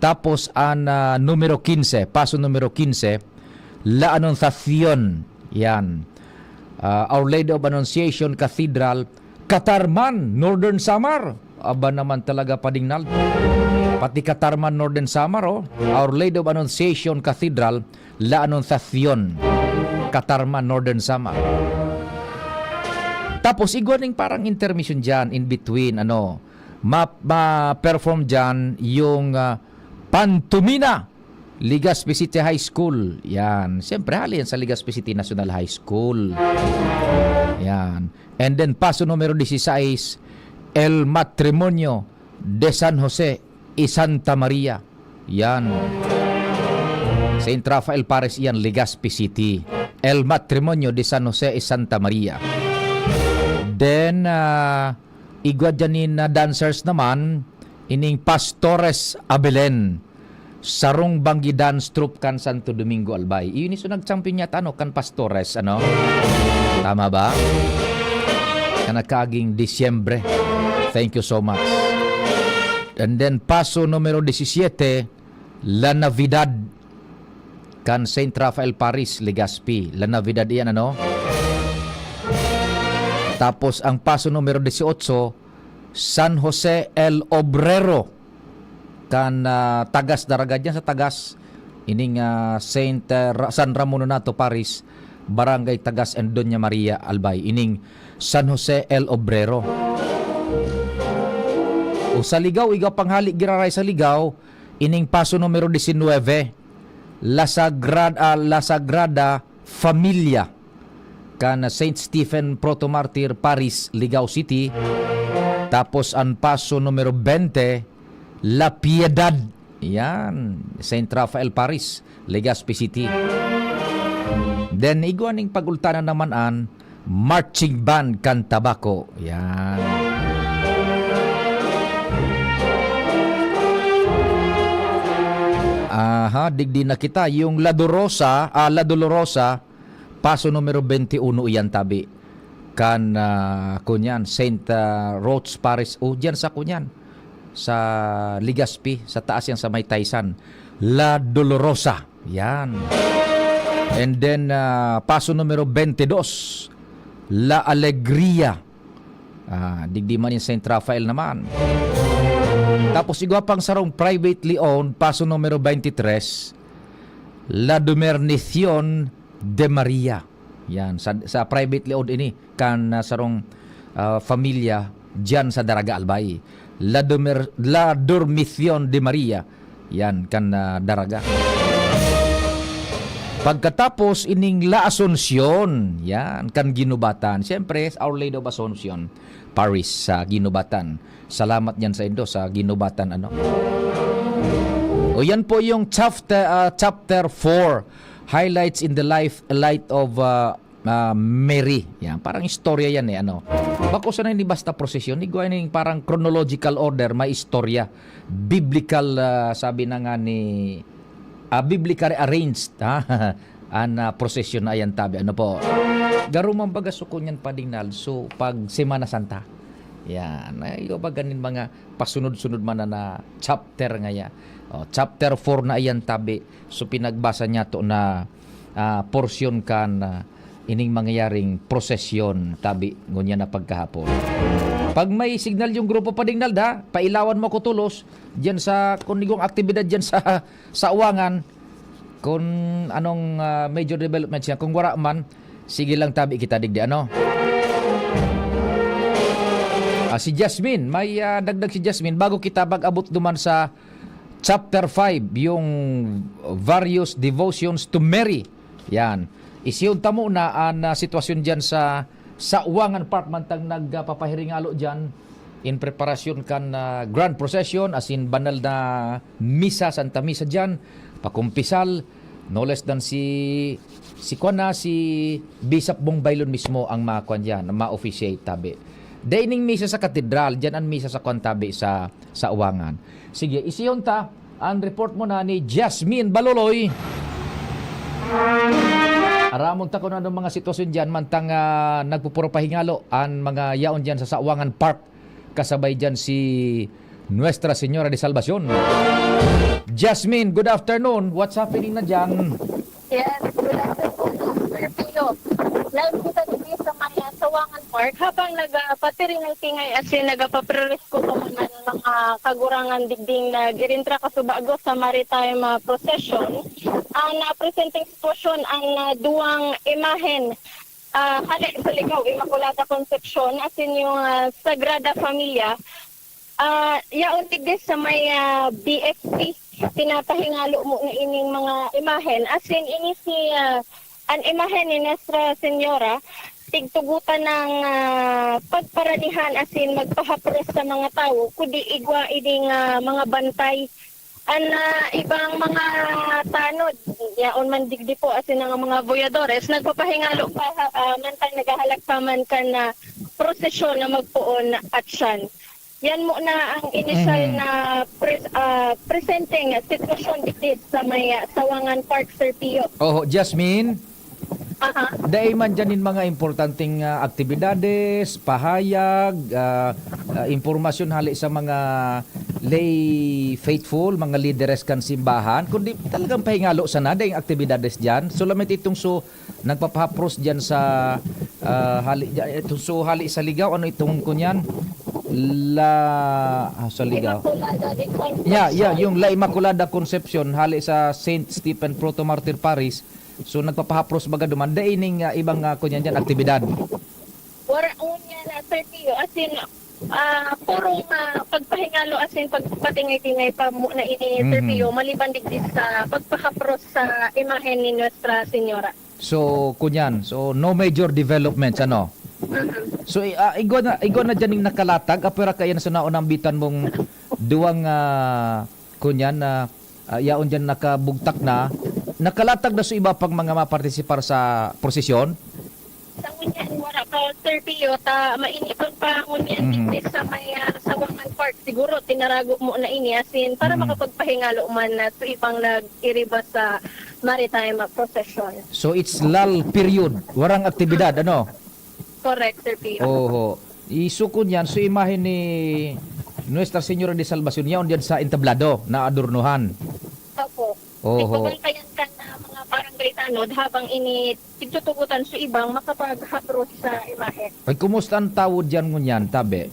Tapos, an, ah, numero quince, paso numero quince, La Anunciacion. Yan. Ah, Our Lady of Annunciation Cathedral, Catarman, Northern Samar. Aba naman talaga, Pading Nald. Pati Catarman, Northern Samar, oh. Our Lady of Annunciation Cathedral, La Anunciacion, Catarman, Northern Samar. Tapos, igwa ning parang intermission dyan, in between, ano, ma-, ma-perform dyan yung, ah, Pantomina, Legazpi City High School. Yan. Siyempre, hali yan sa Legazpi City National High School. Yan. And then, paso numero dieciséis, El Matrimonio de San Jose y Santa Maria. Yan. Saint Rafael Parish yan, Legazpi City. El Matrimonio de San Jose y Santa Maria. Then, ah, Igwa dyan nin, ah, dancers naman, ining Pastores Abelen, sarong banggi dance troupe kan Santo Domingo, Albay. Iyon iso nag-champion yata, ano, kan Pastores, ano? Tama ba? Kan nagkaaging Disyembre. Thank you so much. And then, paso numero disisiete, La Navidad kan Saint Raphael Parish, Legazpi. La Navidad iyan, ano? Tapos, ang paso numero dieciocho, San Jose el Obrero, kan, ah, Tagas Daraga, dyan sa Tagas, ining, ah, Saint, ah, Ra-, San Ramon Nonato Parish, Barangay Tagas and Doña Maria, Albay, ining San Jose el Obrero. O sa Ligao, igwa pang hali giraray sa Ligao, ining paso numero diecinueve, La Sagrada, La Sagrada Familia, kan Saint Stephen Proto-Martyr Parish, Ligao City. Tapos an paso numero bente, La Piedad. Yan, Saint Raphael Parish, Legazpi City. Then, igwa ning pag-ultanan naman an marching band kan Tabaco. Yan. Aha, digdi na kita. Yung La Dorosa, ah, La Dolorosa, paso numero twenty-one iyan tabi. Kan, ah, kunyan, Saint, ah, Roch Parish. O, diyan sa kunyan. Sa Legazpi, sa taas yan sa may Taysan. La Dolorosa. Yan. And then, ah, paso numero twenty-dos, La Alegria. Ah, digdi man in Saint Raphael naman. Tapos igwa pang sarong privately owned, paso numero twenty-tres, La Domernición de Maria. Yan, sa, sa privately owned ini, kan, ah, sarong, ah, pamilya diyan sa Daraga, Albay. La Domer-, La Dormición de Maria. Yan, kan, ah, Daraga. Pagkatapos, ining La Asuncion. Yan, kan Ginubatan. Siyempre, Our Lady of Assumption Parish sa Ginubatan. Salamat yan sa indo, sa Ginubatan, ano. O, yan po yung chapter, ah, chapter four. Highlights in the life, light of, ah, ah, Mary. Yan, parang istorya yan eh, ano. Bako sana ni basta prosesyon, igwa ning parang chronological order, may istorya. Biblical, ah, sabi na nga ni, ah, biblically arranged, ha? An, ah, prosesyon na ayan tabi. Ano po? Garo man baga suko niyan, Pading Nal. So, pag Semana Santa, yan. Ay, igwa ba ganin mga pasunod-sunod man na, na chapter ngaya. O, chapter four na ayan tabi. So, pinagbasa niya to na, ah, porsyon kan, ah, ining mangyayaring prosesyon tabi ngunyan na pagkahapon. Pag may signal yung grupo, Pading Nalda, pailawan mo ko tulos diyan sa, kung igong aktibidad diyan sa, sa Uwangan, kung anong, ah, major developments yan. Kung wara man, sige lang tabi kita digdi, ano? Ah, si Jasmine, may, ah, dagdag si Jasmine, bago kita mag-abot duman sa chapter five, yung various devotions to Mary. Yan. Isiyon ta muna an, ah, sitwasyon diyan sa, sa Uwangan Park, mantang nagpapahiringalo diyan in preparasyon kan, ah, Grand Procession, asin banal na misa, Santa Misa diyan, pakumpisal, no less than si, si kuwan na, si Bishop Bong Baylon mismo ang makuwan diyan, ma-officiate tabi. Dai ning misa sa katedral, diyan an misa sa kuwan tabi sa, sa Uwangan. Sige, isiyon ta, ang report mo na ni Jasmine Baloloy. Aramon ta kung anong mga sitwasyon diyan, mantang, ah, nagpupuro pahingalo an mga yaon diyan sa Sawangan Park, kasabay diyan si Nuestra Señora de Salvacion. Jasmine, good afternoon. What's happening na diyan? Yes, good afternoon, Sir Pio. Live kita dito sa may, ah, Sawangan Park habang nagpatiring ng tingay asin nagpapresko pa man ang mga kagurangan digding nag-irintra kasubago sa maritime, ah, procession. Ang napresenteng sitwasyon ang, ah, duwang imahen, ah, hale sa Ligao, Immaculata Concepcion, asin yung, ah, Sagrada Familia. Ah, yaon digdi sa may, ah, B F C, pinapahingalo mo na ining mga imahen. Asin ini si, ah, an imahen ni Nuestra Señora, tigtugotan ng, ah, pagparanihan asin magpahapros sa mga tawo, kundi igwa ining, ah, mga bantay. An, ah, ibang mga tanod, yaon man digdi po, asin ang mga voyadores, nagpapahingalo pa, ah, mantang naghahalag pa man kan, ah, prosesyon na magpoon na aksyon. Yan muna ang inisyal Mhm. na pres-, ah, presenteng sitwasyon dito sa may, ah, Sawangan Park, Sir Pio. Oho, Jasmine. Aha. Dai man dyan nin mga importanteng, ah, aktibidades, pahayag, ah, ah, impormasyon hali sa mga lay faithful, mga lideres kan simbahan, kundi talagang pahingalo sana daing aktibidades dyan. Solamente itong so, nagpapahapros dyan sa, ah, hali, dyan, itong so, hali sa Ligao, ano itong kunyan? La, ah, sa Ligao. Immaculada de Concepcion. Yeah, yeah, yung La Immaculada Concepcion, hali sa Saint Stephen Proto Martyr Parish. So, nagpapahapros baga duman, dai ning, ah, ibang, ah, kunyan dyan, aktibidad. Wara ngunyan na, Sir Pio, as in, ah, purong, ah, pagpahingalo, as in, pagpatingay-tingay pa muna ini, Sir Mhm. Pio, maliban digdi sa pagpahapros sa imahen ni Nuestra Señora. So, kunyan, so, no major developments, ano? Mhm. So, i-, ah, igwa na, igwa na dyan yung nakalatag, apwera kaya na sa naunang bitan mong duwang, ah, kunyan, na, ah, yaon dyan nakabugtak na, nakalatag na sa iba pang mga mapartisipar sa prosesyon? Sa ngunyan, wala pa, Sir Pio, ta mainiton pa ngunyan Mhm. digdi sa may, ah, Sawangan Park. Siguro, tinarago mo na ini, as in, para Mhm. makapagpahingalo man na sa ibang nag-iriba sa maritime procession. So, it's lull period. Warang aktibidad, ano? Correct, Sir Pio. Oho. Isukod yan, so imahe ni Nuestra Señora de Salvacion, yaon diyan sa entablado na adornohan. Opo. Oho. Nagbabantayan ka na mga barangay tanod habang ini tigtutugutan sa ibang makapaghabros sa imahe. Ay, kumusta ang tawo diyan ngunyan, tabi?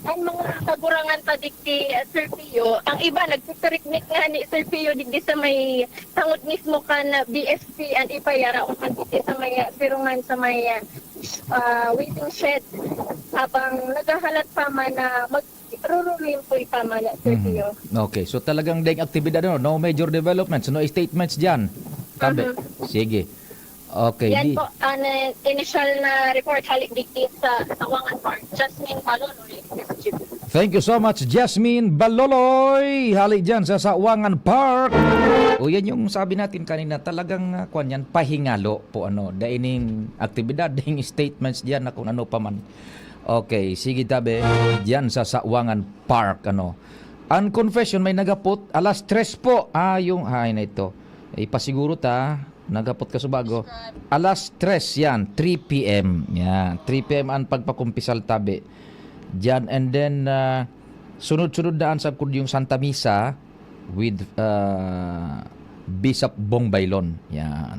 Ang mga kagurangan ta digdi, Sir Pio, ang iba nagtitiriknik nga ni Sir Pio digdi sa may tangod mismo kan B S P, ang iba yara o kan digdi sa may, ah, sirungan sa may, ah, ah, waiting shed. Habang naghahalat pa man na magrurulimpoy pa man, Sir Mhm. Pio. Okay, so talagang daing aktibidad, ano? No major developments, no statements diyan. Tabi. Mhm. Sige. Okay, Yan di po, ang, eh, initial na report halik digdi sa Sawangan Park. Jasmine Baloloy, S G B. Thank you so much, Jasmine Baloloy. Hali dyan sa Sawangan Park. O, yan yung sabi natin kanina, talagang, ah, kwan yan, pahingalo po, ano, daining aktibidad, daining statements dyan na kung ano pa man. Okay, sige tabi, dyan sa Sawangan Park, ano. Ang confession may nagapot, alas tres po. Ah, yung, ay na ito. Ipasiguro ta, nagapot ka subago. Alas tres yan, three P M. Yan, three P M ang pagpakumpisal tabi. Diyan, and then, ah, sunod-sunod na ang sagkod yung Santa Misa with, ah, Bishop Bong Bailon. Yan.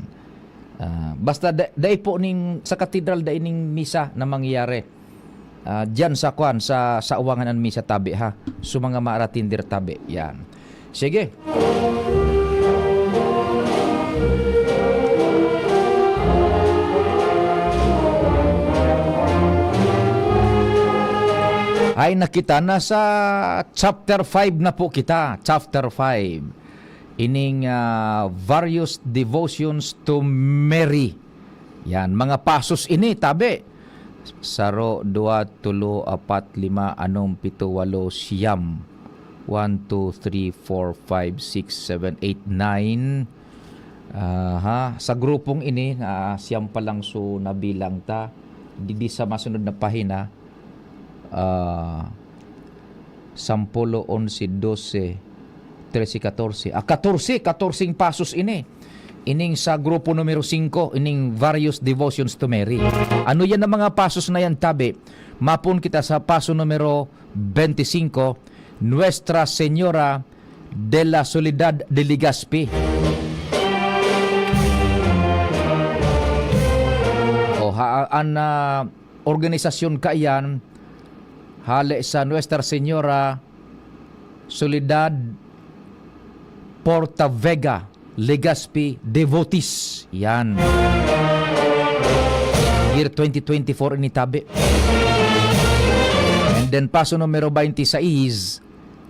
Ah, basta da-, dai po ning, sa katedral, dai ning misa na mangyayari. Ah, diyan sa kwan, sa, sa Uwangan an misa tabi, ha. So, mga maaratinder tabi. Yan. Sige. Ay, nakita na sa chapter five na po kita. Chapter five. Ining, ah, various devotions to Mary. Yan, mga pasos ini, tabi. Saro, dua, tulo, apat, lima, anom, pito, walo, siyam. One, two, three, four, five, six, seven, eight, nine. Aha, sa grupong ini, ah, siyam pa lang so nabilang ta. Digdi sa masunod na pahina, ah, sampulo, onse, dose, trese, katorse. Ah, katorse, katorseng pasos ini. Ining sa grupo numero singko, ining various devotions to Mary. Ano yan ang mga pasos na yan, tabi? Mapon kita sa paso numero bente singko, Nuestra Señora de la Soledad de Legazpi. O, ha-, an, ah, organisasyon kaiyan, hale sa Nuestra Señora Soledad Porta Vega Legazpi Devotees. Yan. Year twenty twenty-four ini tabi. And then paso numero twenty-six,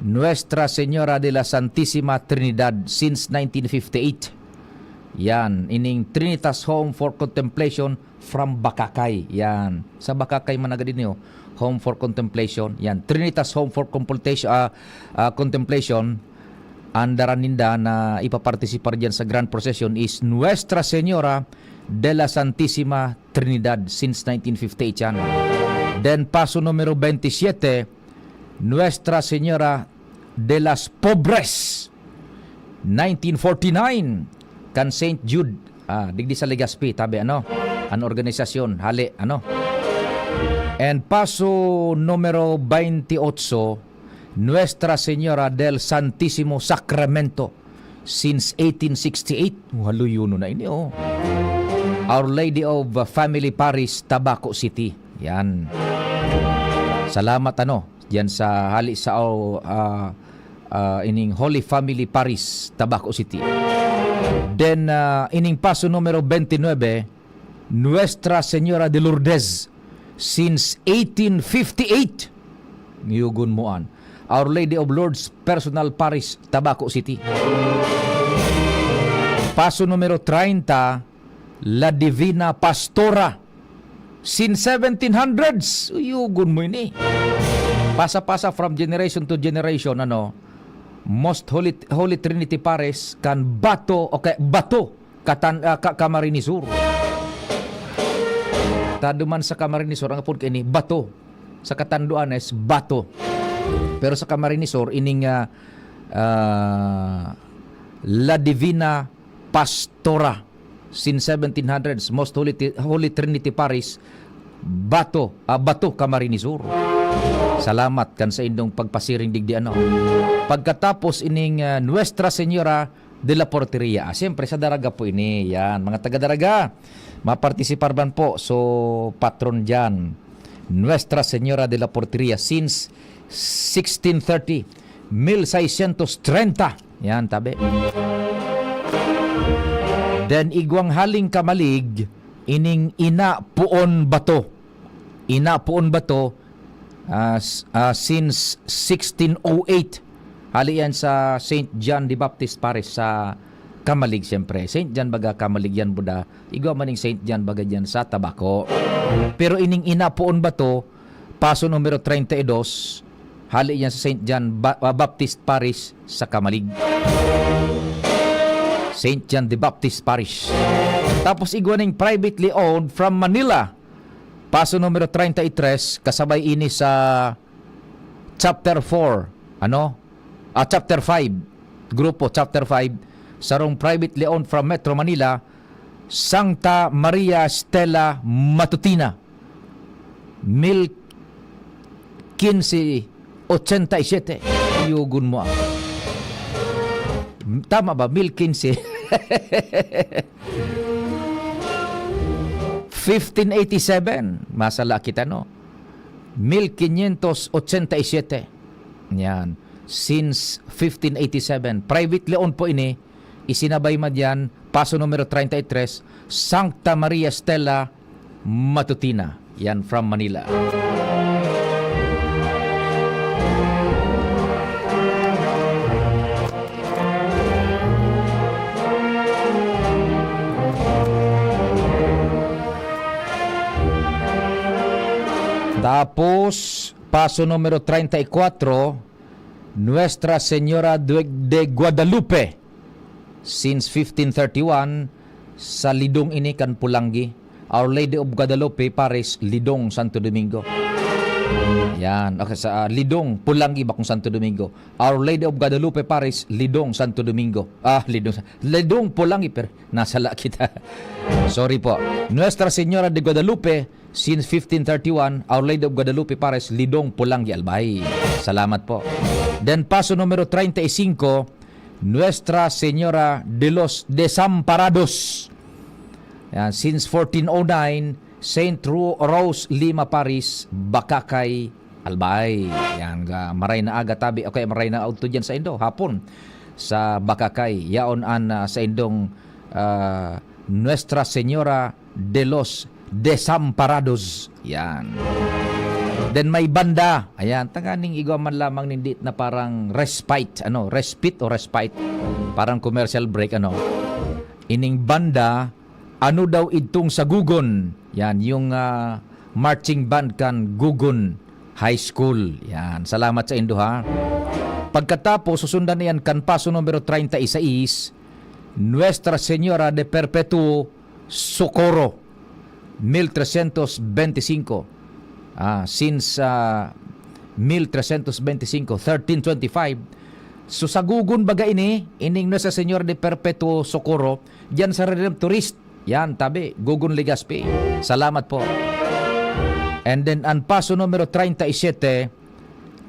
Nuestra Señora de la Santisima Trinidad since nineteen fifty-eight. Yan, ining Trinitas Home for Contemplation from Bacacay. Yan. Sa Bacacay man na gad ini, oh. Home for Contemplation. Yan. Trinitas Home for Contemplation, ah, ah, Contemplation. Ang daran ninda na ipapartisipar diyan sa Grand Procession is Nuestra Señora de la Santisima Trinidad since nineteen fifty-eight yan. Then paso numero twenty-seven, Nuestra Señora de las Pobres, nineteen forty-nine, kan Saint Jude, ah, digdi sa Legazpi, tabi, ano, an organisasyon, hali, ano. And paso numero twenty-eight, Nuestra Señora del Santísimo Sacramento, since eighteen sixty-eight. Haloy, yun na ini, oh. Our Lady of Family Parish, Tabaco City. Yan. Salamat, ano, diyan sa hali sa, oh, ah, ah, ining Holy Family Parish, Tabaco City. Then, ah, ining paso numero twenty-nine, Nuestra Señora de Lourdes, since eighteen fifty-eight. Ngiyugon mo an Our Lady of Lourdes Personal Parish, Tabaco City. Paso numero treinta, La Divina Pastora, since seventeen hundreds. Uyugon mo ini. Pasa-pasa from generation to generation, ano, Most Holy, Holy Trinity Parish kan Bato, okay, Bato, Catan-, ah, Ca-, Camarines Sur. Taduman sa Camarines Sur, ang apod kaini, Bato. Sa Catanduanes, Bato. Pero sa Camarines Sur, ining, ah, ah, La Divina Pastora, since seventeen hundreds, Most Holy, Ti-, Holy Trinity Parish, Bato, ah, Bato, Camarines Sur. Salamat kan saindong pagpasiring digdi, ano. Pagkatapos ining, ah, Nuestra Señora de la Porteria. Ah, siyempre, sa Daraga po ini. Yan, mga taga-Daraga, mapartisipar man po. So, patron diyan, Nuestra Señora de la Porteria, since sixteen thirty, mil seiscientos treinta. Yan, tabi. Then, igwang haling Camalig, ining Ina Puon Bato. Ina Puon Bato, ah, s-, ah, since sixteen oh eight. Hali yan sa Saint John the Baptist Parish sa Camalig, siyempre. Saint John baga, Camalig yan, buda. Igwa man ning Saint John baga diyan sa Tabaco. Pero ining Ina Puon Bato, paso numero treinta y dos, hali yan sa Saint John Ba-, ah, Baptist Parish sa Camalig. Saint John the Baptist Parish. Tapos igwa ning privately owned from Manila, paso numero treinta y tres, kasabay ini sa chapter four, ano? Ah, chapter five, grupo, chapter five, sarong privately owned from Metro Manila, Santa Maria Stella Matutina, mil quince ochenta y siete. Yugon mo ako. Tama ba? Mil quince. Fifteen eighty-seven. Masala kita, no? Mil quinientos ochenta y siete. Yan. Since fifteen eighty-seven. Privately owned po ini. Isinabay man yan, paso numero treinta y tres, Santa Maria Stella Matutina. Yan, from Manila. Tapos, paso numero treinta y cuatro, Nuestra Señora de, de Guadalupe. Since fifteen thirty-one, sa Lidong ini kan Polangui. Our Lady of Guadalupe Parish, Lidong, Santo Domingo. Yan. Okay, sa, ah, Lidong, Polangui, bakong Santo Domingo. Our Lady of Guadalupe Parish, Lidong, Santo Domingo. Ah, Lidong, Lidong, Polangui, pero nasala kita. Sorry po. Nuestra Señora de Guadalupe, since fifteen thirty-one, Our Lady of Guadalupe Parish, Lidong, Polangui, Albay. Salamat po. Then, paso numero treinta y cinco, Nuestra Señora de los Desamparados. Yan, since fourteen oh nine, Saint Ro-, Rose Lima Parish, Bacacay, Albay. Yan, ga, maray na aga tabi, okay, maray na udto diyan sa indo, hapon. Sa Bacacay, yaon an, ah, sa indong, ah, Nuestra Señora de los Desamparados. Yan. Then may banda. Ayan, tanganing igwa man lamang nin dit na parang respite, ano, respite o respite. Parang commercial break, ano. Ining banda, ano daw idtong sa Gugon? Yan, yung, ah, marching band kan Gugon High School. Yan, salamat sa indo, ha. Pagkatapos, susundan na yan kan paso numero treinta y seis, Nuestra Señora de Perpetuo Socorro, mil trescientos veinticinco. Ah, since, ah, mil trescientos veinticinco, thirteen twenty-five. So, sa Gugon baga ini, ining Nuestra Señora de Perpetuo Socorro, diyan sa Redemptorist. Yan, tabi, Gugon, Legazpi. Salamat po. And then, ang paso numero treinta y siete,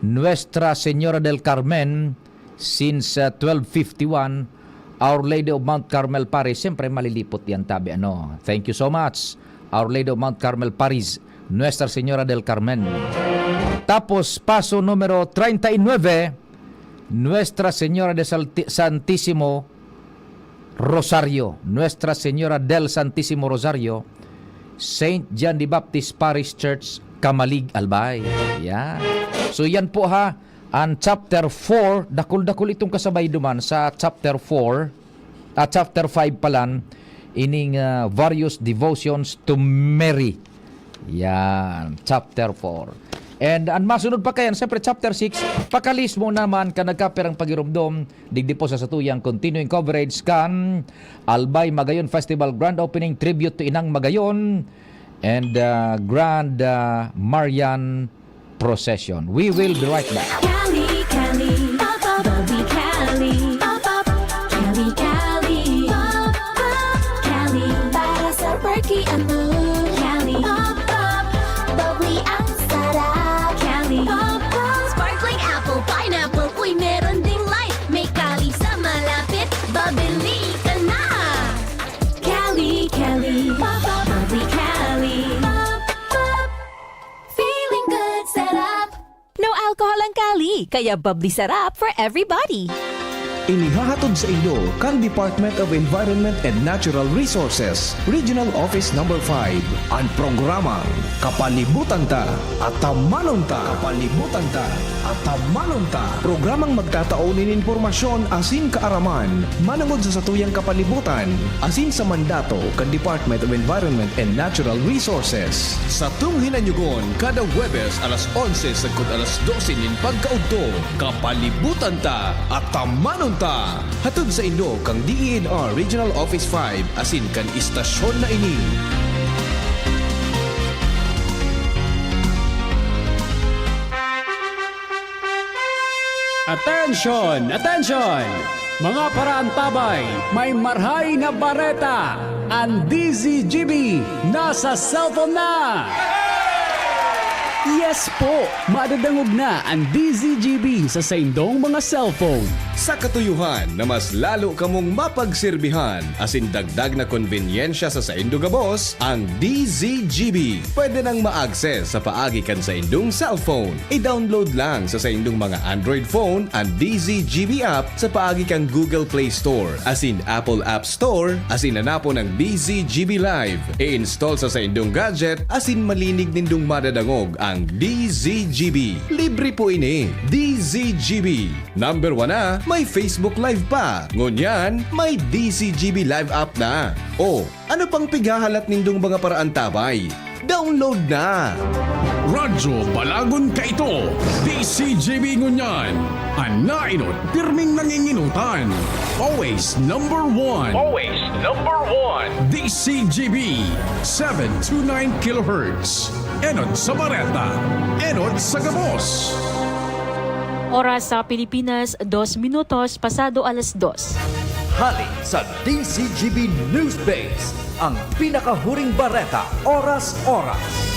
Nuestra Señora del Carmen, since, uh, twelve fifty-one, Our Lady of Mount Carmel Parish, siyempre malilipot yan, tabi, ano. Thank you so much, Our Lady of Mount Carmel Parish, Nuestra Señora del Carmen. Tapos, paso numero treinta y nueve, Nuestra Señora de Salti-, Santísimo Rosario, Nuestra Señora del Santísimo Rosario, Saint John the Baptist Parish Church, Camalig, Albay. Yan. So, yan po, ha, ang chapter four, dakul-dakul itong kasabay duman sa chapter four, ah, chapter five palan, ining, ah, various devotions to Mary. Yan, chapter four. And ang masunod pa kayan, siyempre, chapter six, pakalismo naman kan nagkapirang pagiromdom, digdi po sa satuyang continuing coverage kan Albay Magayon Festival Grand Opening, Tribute to Inang Magayon, and, uh, Grand, uh, Marian Procession. We will be right back. Cali, Cali, pop, pop, bubbly Cali, pop, pop, Cali, Cali, pop, pop, Cali, para sa perky ang mood. Cali, pop, pop, bubbly ang sarap. Cali, pop, pop, sparkling apple, pineapple, uy, meron ding light. May Cali sa malapit, babili ka na. Cali, Cali, pop, pop, bubbly Cali, pop, pop. Feeling good, sarap. No alcohol ang Cali, kaya bubbly sarap for everybody. Inihahatod sa inyo kan Department of Environment and Natural Resources, Regional Office Number five, an programang Kapalibutan Ta, Atamanon Ta. Kapalibutan Ta, Atamanon Ta. Programang magtatao nin impormasyon asin kaaraman manongod sa satuyang kapalibutan asin sa mandato kan Department of Environment and Natural Resources. Satong hinanyugon kada Huwebes alas onse sagkod alas dose nin pagkaudto, Kapalibutan Ta, Atamanon Ta. Hatod sa inyo kan D E N R Regional Office five asin kan istasyon na ini. Attention! Attention! Mga paraantabay, may marhay na bareta! An D Z G B nasa cellphone na! Yes po! Madadangog na an D Z G B sa saindong mga cellphone. Sa katuyohan na mas lalo kamong mapagserbihan asin dagdag na konbenyensya sa saindo gabos, ang D Z G B pwede nang ma-access sa paagi kan saindong cellphone. I-download lang sa saindong mga Android phone an D Z G B app sa paagi kan Google Play Store asin Apple App Store, asin hanapon ang D Z G B Live. I-install sa saindong gadget asin malinig nindong madadangog ang D Z G B. Libre po ini. D Z G B. Number one na, may Facebook Live pa. Ngunyan, may D Z G B Live app na. O, ano pang pighahalat nindong mga paraantabay? Download na! Radyo Balagon kaito, D Z G B ngunyan. An naenot, pirming nangingenotan. Always number one. Always number one. D Z G B, seven two nine kilohertz. Enot sa bareta, enot sa gabos. Oras sa Pilipinas, dos minutos pasado alas dos. Hali sa D Z G B News Base, ang pinakahuring bareta, oras-oras.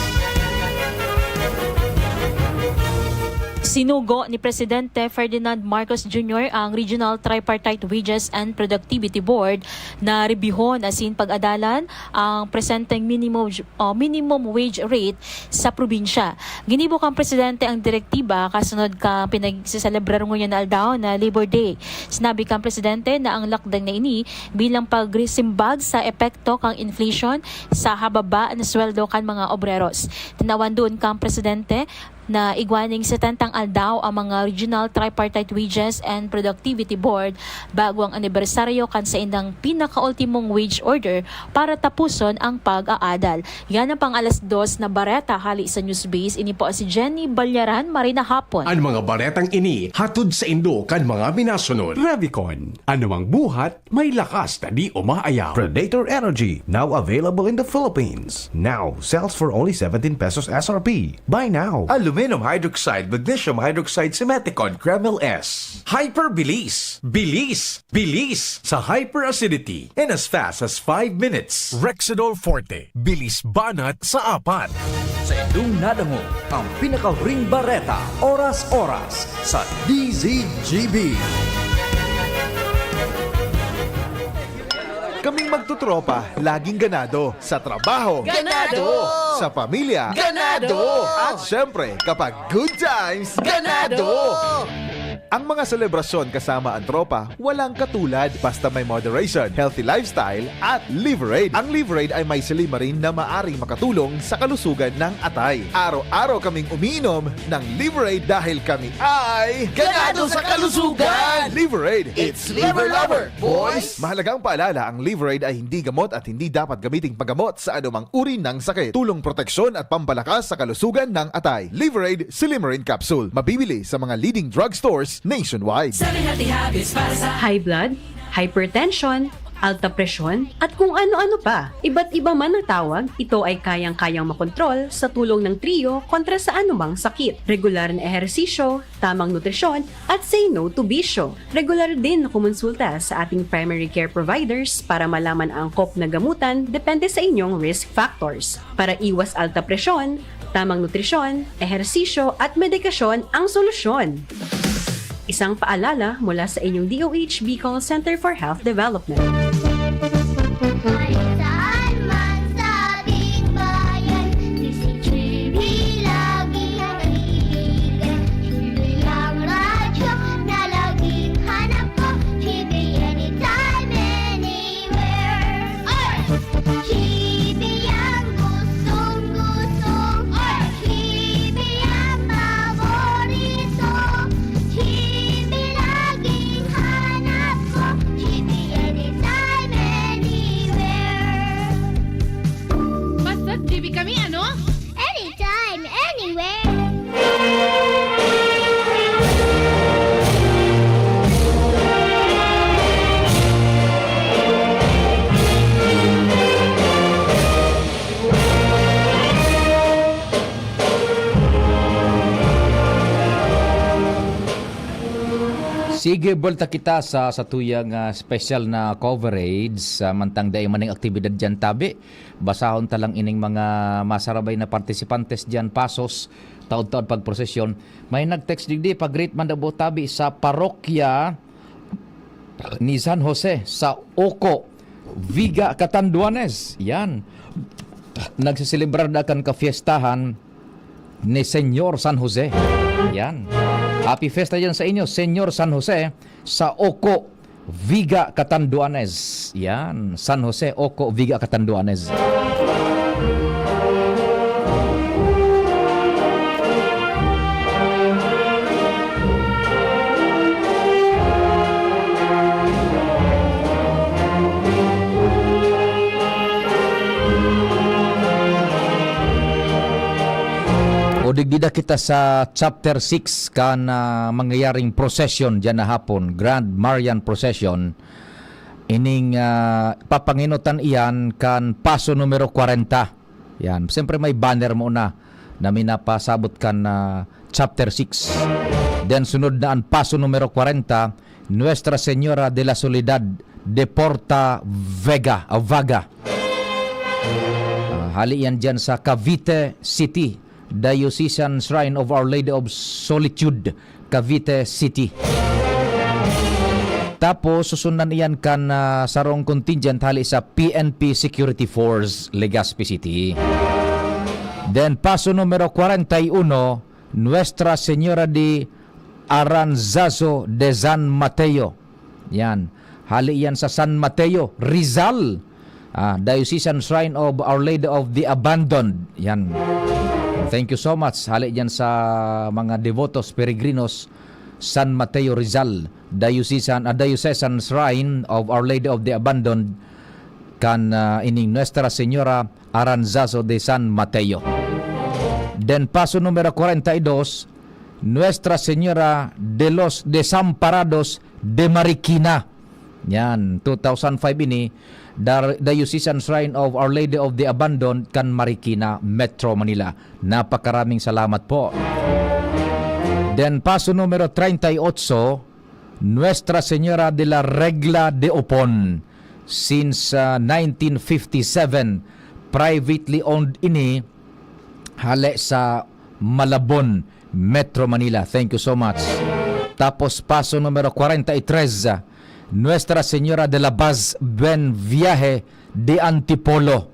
Sinugo ni Presidente Ferdinand Marcos Junior ang Regional Tripartite Wages and Productivity Board na rebihon asin pag-adalan ang presenteng minimum, o minimum wage rate sa probinsya. Ginibo kan Presidente ang direktiba kasunod kan pinagseselebrar ngunyan na aldaw na Labor Day. Sinabi kan Presidente na ang lakdang na ini bilang pagrisimbag sa epekto kan inflation sa hababa na sweldo kan mga obreros. Tinawan duon kan Presidente na igwa ning setentang aldaw ang mga Regional Tripartite Wages and Productivity Board bago ang anibersaryo kan saindang pinakaultimong wage order para tapuson ang pag-aadal. Yan ang pang-alas dos na bareta hali sa Newsbase. Ini po si Jenny Balyaran. Marhay na hapon. An mga baretang ini hatod saindo kan mga minasunod. Revicon, anumang buhat, may lakas na di umaayaw. Predator Energy, now available in the Philippines. Now, sells for only seventeen pesos S R P. Buy now. Aluminum hydroxide, magnesium hydroxide, Simethicone, Kremil S. Hyper Bilis. Bilis. Bilis sa hyperacidity in as fast as five minutes. Rexidol Forte. Bilis banat sa apat. Sa indong nadangog ang pinakahuring bareta, oras-oras, sa D Z G B. Kaming magtutropa, laging ganado. Sa trabaho, Ganado! Sa pamilya, Ganado! At syempre, kapag good times, Ganado! Ang mga selebrasyon kasama ang tropa, walang katulad. Basta may moderation, healthy lifestyle, at Liverade. Ang Liverade ay may silymarin na maaring makatulong sa kalusugan ng atay. Araw-araw kaming umiinom ng Liverade dahil kami ay Ganado sa kalusugan! Liverade, it's Liver Lover, boys! Mahalagang paalala, ang Liverade ay hindi gamot at hindi dapat gamiting paggamot sa anumang uri ng sakit. Tulong, proteksyon at pampalakas sa kalusugan ng atay. Liverade Silymarin Capsule. Mabibili sa mga leading drugstores nationwide. Seven healthy habits para sa High blood, hypertension, alta presyon, at kung ano-ano pa. Iba't iba man ang tawag, ito ay kayang-kayang makontrol sa tulong ng Trio kontra sa anumang sakit. Regular na ehersisyo, tamang nutrisyon, at say no to bisyo. Regular din na kumonsulta sa ating primary care providers para malaman ang angkop na gamutan depende sa inyong risk factors. Para iwas alta presyon, tamang nutrisyon, ehersisyo at medikasyon ang solusyon. Isang paalala mula sa inyong D O H Bicol Center for Health Development. Saan man sa ating bayan, D Z G B lagi naiigan. G B ang radyo na laging hanap ko, G B anytime, anywhere. Oy! G B ang gustong-gusto, Oy! G B ang paborito, G B laging hanap ko, G B anytime, anywhere. Basta't G B kami, ano? Anytime, anywhere. Sige, buelta kita sa satuyang, ah, special na coverage, sa mantang dai maning aktibidad diyan tabi. Basahon ta lang ining mga masarabay na partisipantes diyan, pasos, taod-taod pagprosesyon. May nag-text digdi, "Pa-greet man daw po tabi sa parokya ni San Jose sa Oco, Viga, Catanduanes." Yan. Nagseselebrar na kan kafiestahan ni Señor San Jose. Yan. Happy Fiesta yan sa inyo, Señor San Jose, sa Oco, Viga, Catanduanes. Yan. San Jose, Oco, Viga, Catanduanes. O digdi na kita sa chapter six kan, ah, mangyayaring procession diyan na hapon, Grand Marian Procession. Ining, ah, papanginutan iyan kan paso numero kwarenta. Yan. Siyempre may banner muna na minapasabot kan, ah, chapter six. Then sunod na an paso numero kwarenta, Nuestra Señora de la Soledad de Porta Vega, ah, Vaga. Ah, hali yan dyan sa Cavite City, Diocesan Shrine of Our Lady of Solitude, Cavite City. Tapos, susundan iyan kan, ah, sarong contingent hali sa P N P Security Force, Legazpi City. Then, paso numero kwarenta y uno, Nuestra Señora de Aranzazu de San Mateo. Yan. Hali yan sa San Mateo, Rizal. Ah, Diocesan Shrine of Our Lady of the Abandoned. Yan. Thank you so much. Hali dyan sa mga devotos, peregrinos, San Mateo Rizal, Diocesan, ah, Diocesan Shrine of Our Lady of the Abandoned, kan, ah, ining Nuestra Señora Aranzazu de San Mateo. Then paso numero kwarenta y dos, Nuestra Señora de los Desamparados de Marikina. Yan, two thousand five ini, Dar-, Diocesan Shrine of Our Lady of the Abandoned kan Marikina, Metro Manila. Napakaraming salamat po. Then paso numero treinta y ocho, Nuestra Señora de la Regla de Opon. Since, ah, nineteen fifty-seven, privately owned ini, hale sa Malabon, Metro Manila. Thank you so much. Tapos paso numero kwarenta y tres, Nuestra Señora de la Paz, Buen Viaje de Antipolo.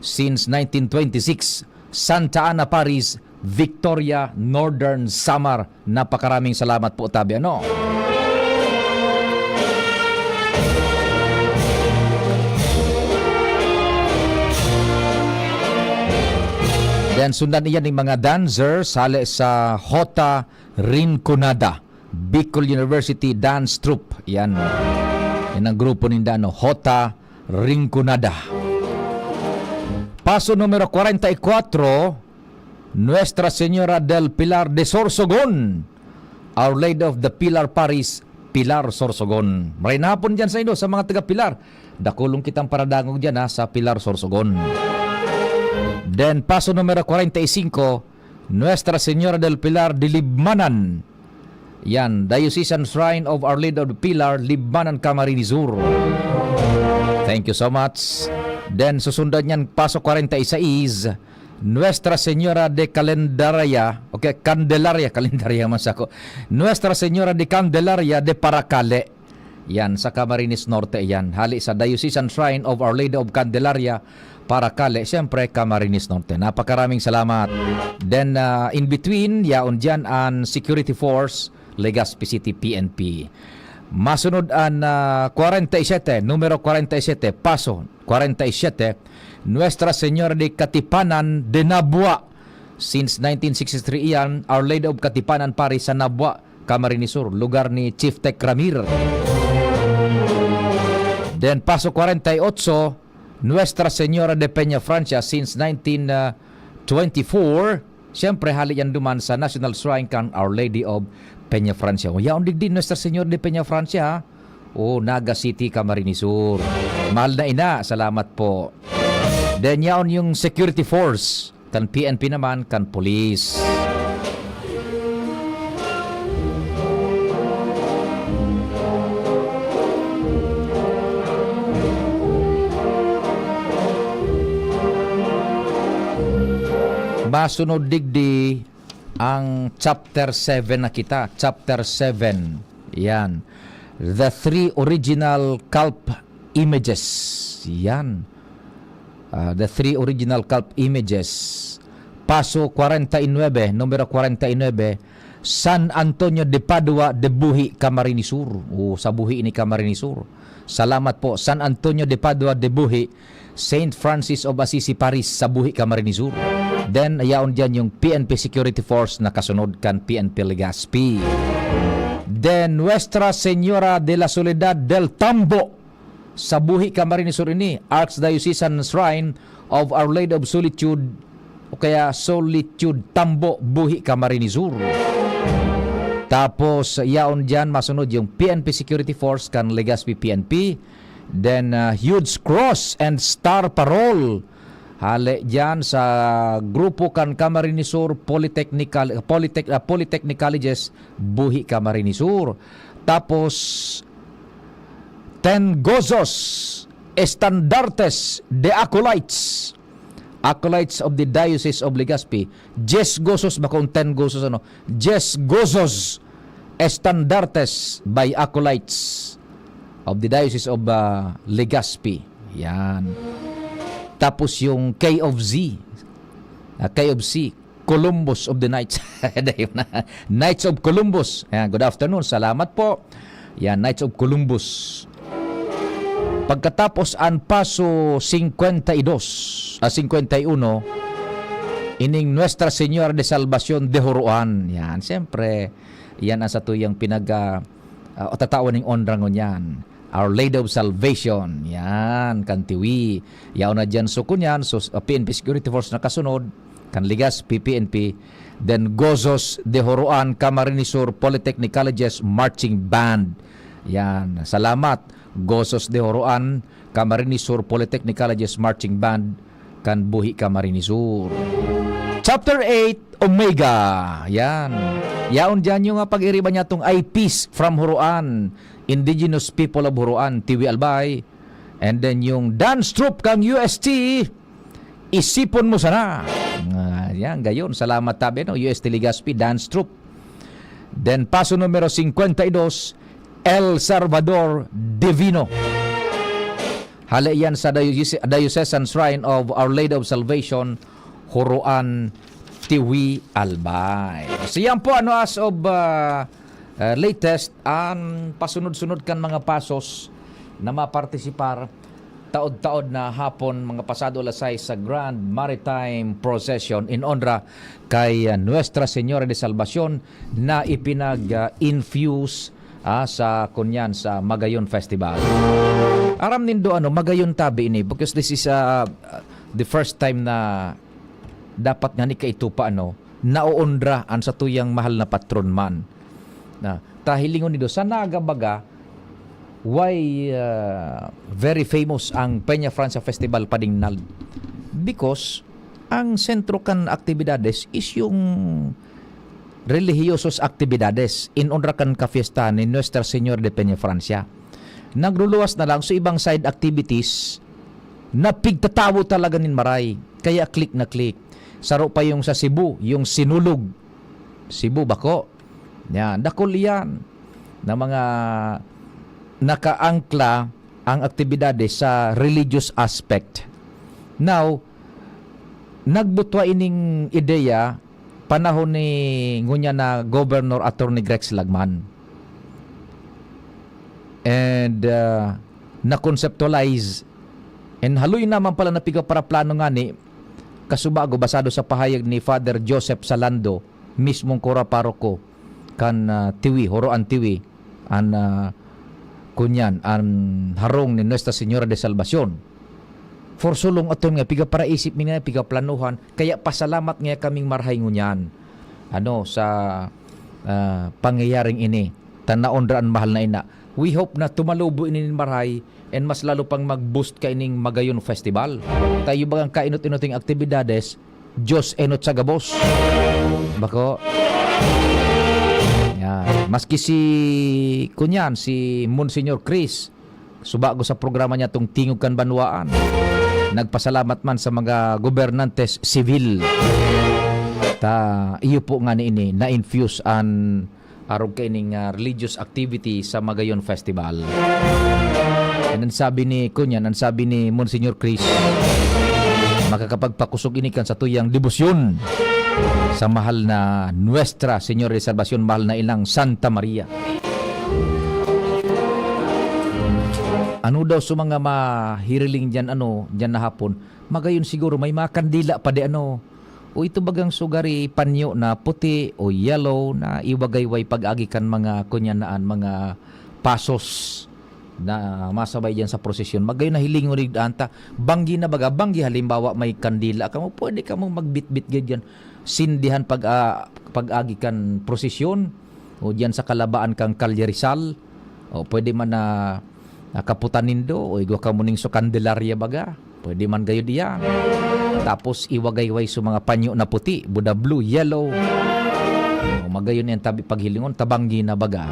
Since nineteen twenty-six, Santa Ana Parish, Victoria, Northern Samar. Napakaraming salamat po, tabi ano. Then sundan iyan ng mga dancers hale sa Hota Rinconada, Bicol University Dance Troupe. Yan. Yan ang grupo ninda, ano, Hota Rinconada. Paso numero kwarenta y kwatro, Nuestra Señora del Pilar de Sorsogon, Our Lady of the Pilar Parish, Pilar, Sorsogon. Maray na hapon dyan sa inyo, sa mga taga Pilar. Dakulong kitang paradangog dyan, ha, sa Pilar, Sorsogon. Then, paso numero kwarenta y singko, Nuestra Señora del Pilar de Libmanan. Yan, Diocesan Shrine of Our Lady of the Pilar, Libmanan, Camarines Sur. Thank you so much. Then, susundan niyan, paso kwarenta y seis, Nuestra Señora de Calendaria, okay, Candelaria, Calendaria man sako. Nuestra Señora de Candelaria de Paracale. Yan, sa Camarines Norte yan. Hali sa Diocesan Shrine of Our Lady of Candelaria, Paracale, siyempre, Camarines Norte. Napakaraming salamat. Then, ah, in between, yaon dyan an Security Force, Legazpi City, P N P. Masunod an, ah, kwarenta y siyete, numero kwarenta y siyete, paso, kwarenta y siyete, Nuestra Señora de Katipanan de Nabua. Since nineteen sixty-three iyan, Our Lady of Katipanan Parish sa Nabua, Camarines Sur, lugar ni Chief Tech Ramir. Then, paso kwarenta y ocho, Nuestra Señora de Peña Francia since nineteen twenty-four. Siyempre, hali yan duman sa National Shrine kan Our Lady of Peña Francia. O, yaon digdi, Nuestra Señora de Peña Francia, ha? O, Naga City, Camarines Sur. Mahal na ina, salamat po. Then, yaon yung security force. Kan P N P naman, kan pulis. Masunod digdi ang chapter seven na kita. Chapter seven. Yan. The three original cult images. Yan. Ah, the three original cult images. Paso kwarenta y nuebe, numero kwarenta y nuebe, San Antonio de Padua de Buhi, Camarines Sur. O, sa Buhi ni Camarines Sur. Salamat po, San Antonio de Padua de Buhi, Saint Francis of Assisi Parish, sa Buhi, Camarines Sur. Then, yaon dyan yung P N P Security Force na kasunod kan P N P Legazpi. Then, Nuestra Señora de la Soledad del Tambo, sa Buhi, Camarines Sur ini, Archdiocesan Shrine of Our Lady of Solitude, o kaya Solitude Tambo, Buhi, Camarines Sur. Tapos, yaon dyan, masunod yung P N P Security Force kan Legazpi P N P. Then, ah, Huge Cross and Star Parol. Hale dyan sa grupo kan Camarines Sur Polytechnical, Polytech-, ah, Polytechnic Colleges, Buhi, Camarines Sur. Tapos, Ten Gozos, Estandartes de Acolytes. Acolytes of the Diocese of Legazpi. Diez gozos, bako ang ten gozos, ano? Diez gozos, Estandartes by Acolytes of the Diocese of, ah, Legazpi. Yan. Tapos yung K of Z, ah, K of C, Columbus of the Knights. Knights of Columbus. Ayan, good afternoon. Salamat po. Yan, Knights of Columbus. Pagkatapos an paso singkwenta y dos, ah, singkwenta y uno, ining Nuestra Señora de Salvacion de Joroan. Yan, siyempre, yan ang satuyang pinag, ah, ah, tatawan ning onra ngunyan. Our Lady of Salvation. Yan, kan Tiwi. Yaon na dyan. So, kunyan, so, ah, P N P Security Force na kasunod, kan Legazpi P N P, then Gozos de Joroan, Camarines Sur Polytechnic Colleges Marching Band. Yan, salamat. Gozos de Joroan, Camarines Sur Polytechnic Colleges Marching Band, kan Buhi Camarines Sur. Chapter eight, Omega. Yan. Yaon dyan yung, ah, pag-iriba niya tong I Ps from Joroan, Indigenous People of Joroan, Tiwi Albay. And then yung dance troupe kang U S T, Isipon Mo Sana. Ah, yan, gayon. Salamat tabi, no? U S T Legazpi, dance troupe. Then, paso numero cincuenta y dos, El Salvador Divino. Hale yan sa Diocese-, Diocesan Shrine of Our Lady of Salvation, Joroan, Tiwi, Albay. So, yan po, ano, as of, ah, ah, latest, ang pasunod-sunod kan mga pasos na mapartisipar taod-taod na hapon, mga pasado alas sais, sa Grand Maritime Procession in honra kay, ah, Nuestra Señora de Salvacion na ipinag-infuse, ah, sa kunyan, sa Magayon Festival. Aram nindo, ano, Magayon tabi ini, because this is, ah, the first time na dapat nga ni kaitupa, ano, naoonra an satuyang mahal na patron man. Na, ta hilingon nindo, sa Naga baga, why, ah, very famous ang Peña Francia Festival, Pading Nald? Because ang sentro kan aktibidades is yung relihiyosos aktibidades in honra kan kafiestahan ni Nuestra Señora de Peña Francia. Nagluluwas na lang sa ibang side activities na pigtatawo talaga nin maray. Kaya click na click. Saro pa yung sa Cebu, yung Sinulog. Cebu, bako. Yan, dakul iyan na mga nakaangkla ang aktibidades sa religious aspect. Now, nagbutwa ining ideya panahon ni ngunyan na Governor Attorney Rex Lagman. And, ah, na-conceptualize. And haloy naman pala na pigaparaplano ngani, kasubago, basado sa pahayag ni Father Joseph Salando, mismong kura paroko kan, ah, Tiwi, Joroan Tiwi, an, ah, kunyan, an harong ni Nuestra Señora de Salvacion. For so long aton nga pigaparaisip mi nga, pigaplanuhan, kaya pasalamat nga kaming marahay ngunyan, ano, sa, ah, pangyayaring ini. Ta naonra an mahal na ina. We hope na tumalubo ini nin marahay and mas lalo pang mag-boost kaining Magayon Festival. Tayo bagang kainot-inoting aktibidades, Diyos enot sa gabos. Bako. Yan. Maski si, kunyan, si Monsignor Chris, subago sa programa niya tong Tingog kan Banwaan, nagpasalamat man sa mga gobernantes sibil. Ta, iyo po nga ni ini, na-infuse an arog kaining, ah, religious activity sa Magayon Festival. And ang sabi ni, kunyan, ang sabi ni Monsignor Chris, makakapagpakosog ini kan satuyang debosyon sa mahal na Nuestra Señora de Salvacion, mahal na inang Santa Maria. Ano daw sa mga mahiriling diyan, ano, diyan na hapon? Magayon siguro may mga kandila pa di, ano, o ito bagang sugari panyo na puti o yellow na iwagayway pag-agi kan mga kunyanaan, mga pasos na masabay diyan sa prosesyon. Magayon na hilingon ni Danta, banggi na baga, banggi halimbawa may kandila kamo, pwede kamo magbitbit gid diyan. Sindihan pag, ah, pag-agi kan prosesyon o diyan sa kalabaan kang Kalye Rizal. O pwede man na, na kaputan nindo o igwa kamo ning sa Candelaria baga. Pwede man gayud iyan. Tapos iwagayway sa mga panyo na puti, buda blue, yellow. O, magayon yan tabi paghilingon, tabanggi na baga.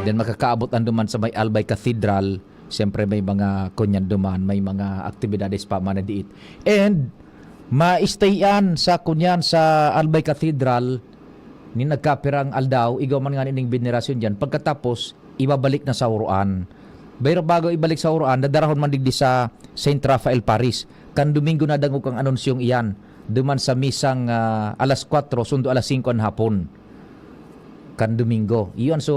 Then makakaabot ang duman sa may Albay Cathedral. Siyempre may mga kunyan duman, may mga aktibidades pa man na diit. And maistayan sa kunyan sa Albay Cathedral ni nagkapirang aldaw, igwa man nga ning venerasyon diyan. Pagkatapos, ibabalik na sa Oroan. Pero bago ibalik sa Oroan, dadarahon man digdi sa Saint Raphael Parish. Kan Domingo nadangog ang anunsyong iyan, duman sa misang, ah, alas kwatro, sundo alas singko an hapon. Kan Domingo. Iyon so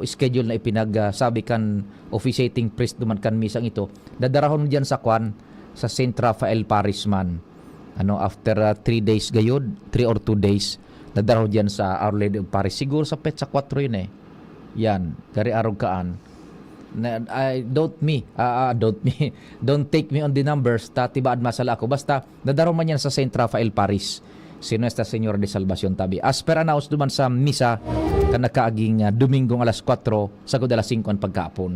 schedule na ipinag, ah, sabi kan officiating priest duman kan misang ito. Dadarahon diyan sa kwan, sa Saint Raphael Parish man. Ano, after, ah, three days gayod, three or two days, nadaraw diyan sa Our Lady of Parish. Siguro sa petsa kwatro yun eh. Yan, gari arog kaan. Na, I, don't me, ah, ah, don't me, don't take me on the numbers, ta tibaad masala ako. Basta, nadaraw man yan sa Saint Raphael Parish, si Nuestra Señora de Salvacion tabi. As per announce duman sa misa, kan nakaaging, ah, Domingong alas kwatro, sagkod alas singko an pagkaapon.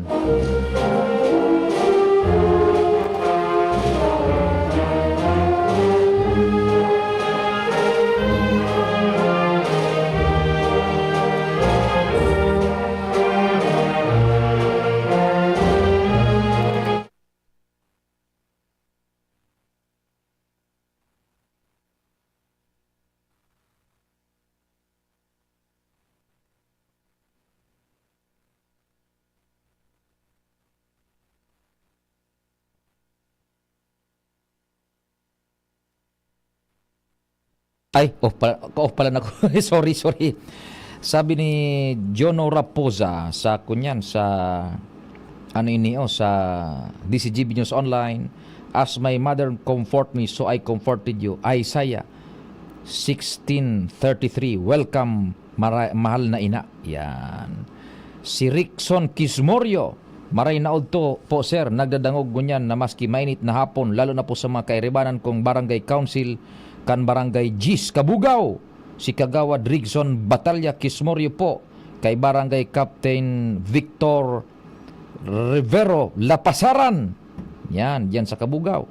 Ay, off pala, off pala na ako. Sorry, sorry. Sabi ni Jono Raposa sa kunyan, sa ano ini, oh, sa D C G B News Online, "As my mother comfort me, so I comforted you." Isaiah sixteen thirty-three. Welcome, mara-, mahal na ina. Yan. Si Rickson Kismorio, "Maray na udto po, sir. Nagdadangog ngunyan na maski mainit na hapon, lalo na po sa mga kairibanan kong barangay council kan Barangay Jis, Kabugao. Si Kagawad Rigson Batalya Kismorio po, kay Barangay Captain Victor Rivero, Lapasaran." Yan, diyan sa Kabugao.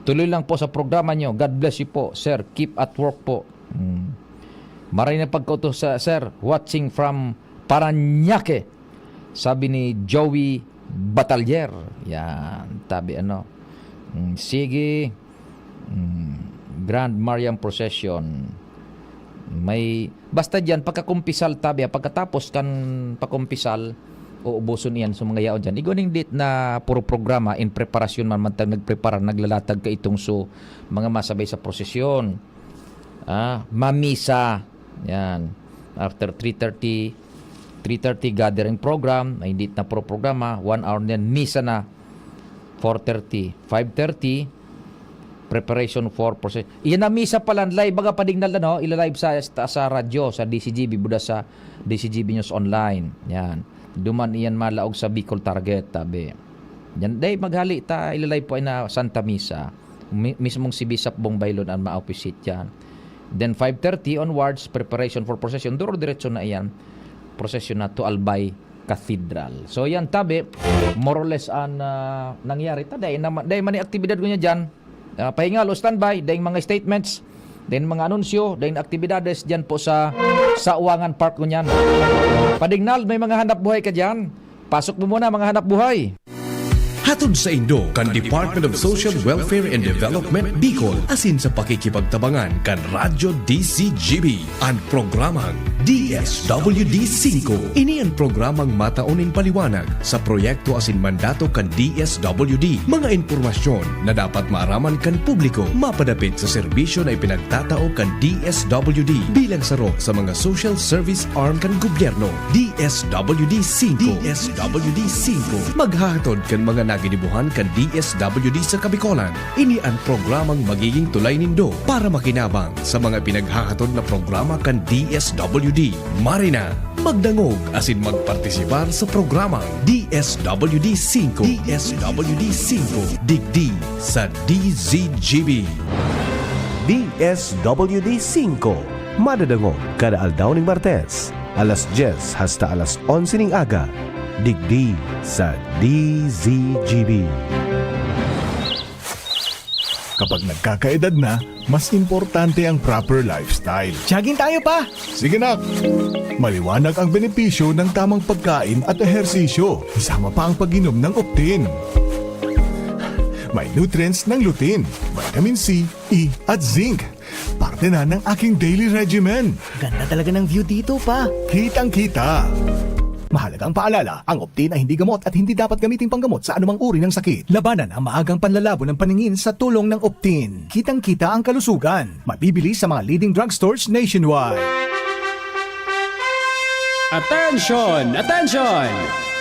"Tuloy lang po sa programa nyo. God bless you po, sir. Keep at work po." Hmm. "Maray na pagkautos sa, sir. Watching from Parañaque," sabi ni Joey Batalier. Yan, tabi ano. Hmm, sige. Hmm, Grand Marian Procession. May, basta diyan, pagkakumpisal, tabi, ah, pagkatapos kan pakumpisal, uubuson iyan sa mga yaon diyan. Igwa ning date na puro programa, in preparasyon man, mantang nagprepara, naglalatag ka itong so, mga masabay sa prosesyon. Ah, mamisa. Yan. After three thirty, three thirty gathering program, may date na puro programa, one hour din, misa na. Four thirty, five thirty, preparation for procession. Iyan na misa pala, live, baga padingnal na, no? Ila-live sa, sa, sa radyo, sa D C G B, buda sa D C G B News Online. Yan. Duman iyan malaog sa Bicol Target, tabi. Yan, day, maghali ta, ila-live po ay na Santa Misa. Mi-, mismong si Bishop Bong Baylon ang ma-officiate yan. Then five thirty onwards, preparation for procession. Duro diretso na iyan. Procession na to Albay Cathedral. So yan, tabi, more or less an, ah, nangyari. Ta, dai naman, dai man ni aktibidad ko niya dyan. Ah, pahingal o standby, dai mga statements, dai mga anunsyo, dai aktibidades dyan po sa, sa Uwangan Park ko niyan. Padingnal, may mga hanap buhay ka dyan. Pasok mo muna, mga hanap buhay. Hatod saindo kan Department of Social Welfare and Development Bicol, asin sa pakikipagtabangan kan Radyo D C G B, an programang D S W D singko. Ini an programang matao nin paliwanag sa proyekto asin mandato kan D S W D. Mga impormasyon na dapat maaraman kan publiko mapadapit sa serbisyo na ipinagtatao kan D S W D bilang saro sa mga social service arm kan gobyerno. D S W D singko. D S W D singko. Maghahatod kan mga naginibuhan kan D S W D sa Kabikolan. Ini an programang magiging tulay nindo para makinabang sa mga pinaghahatod na programa kan D S W D. Marina, magdangog asin magpartisipar sa programang D S W D singko. D S W D singko. Digdi sa D Z G B. D S W D singko. Madadangog kada aldaw ning Martes, alas dyes hasta alas onse ning aga, digdi sa D Z G B. Kapag nagkakaedad na, mas importante ang proper lifestyle. Jogging tayo, pa! Sige, nak! Maliwanag ang benepisyo ng tamang pagkain at ehersisyo, kasama pa ang pag-inom ng Optin. May nutrients ng lutein, vitamin C, E, at zinc. Parte na ng aking daily regimen. Ganda talaga ng view dito, pa. Kitang-kita. Mahalagang paalala, ang Optin ay hindi gamot at hindi dapat gamiting panggamot sa anumang uri ng sakit. Labanan ang maagang panlalabo ng paningin sa tulong ng Optin. Kitang-kita ang kalusugan. Mabibili sa mga leading drugstores nationwide. Attention! Attention!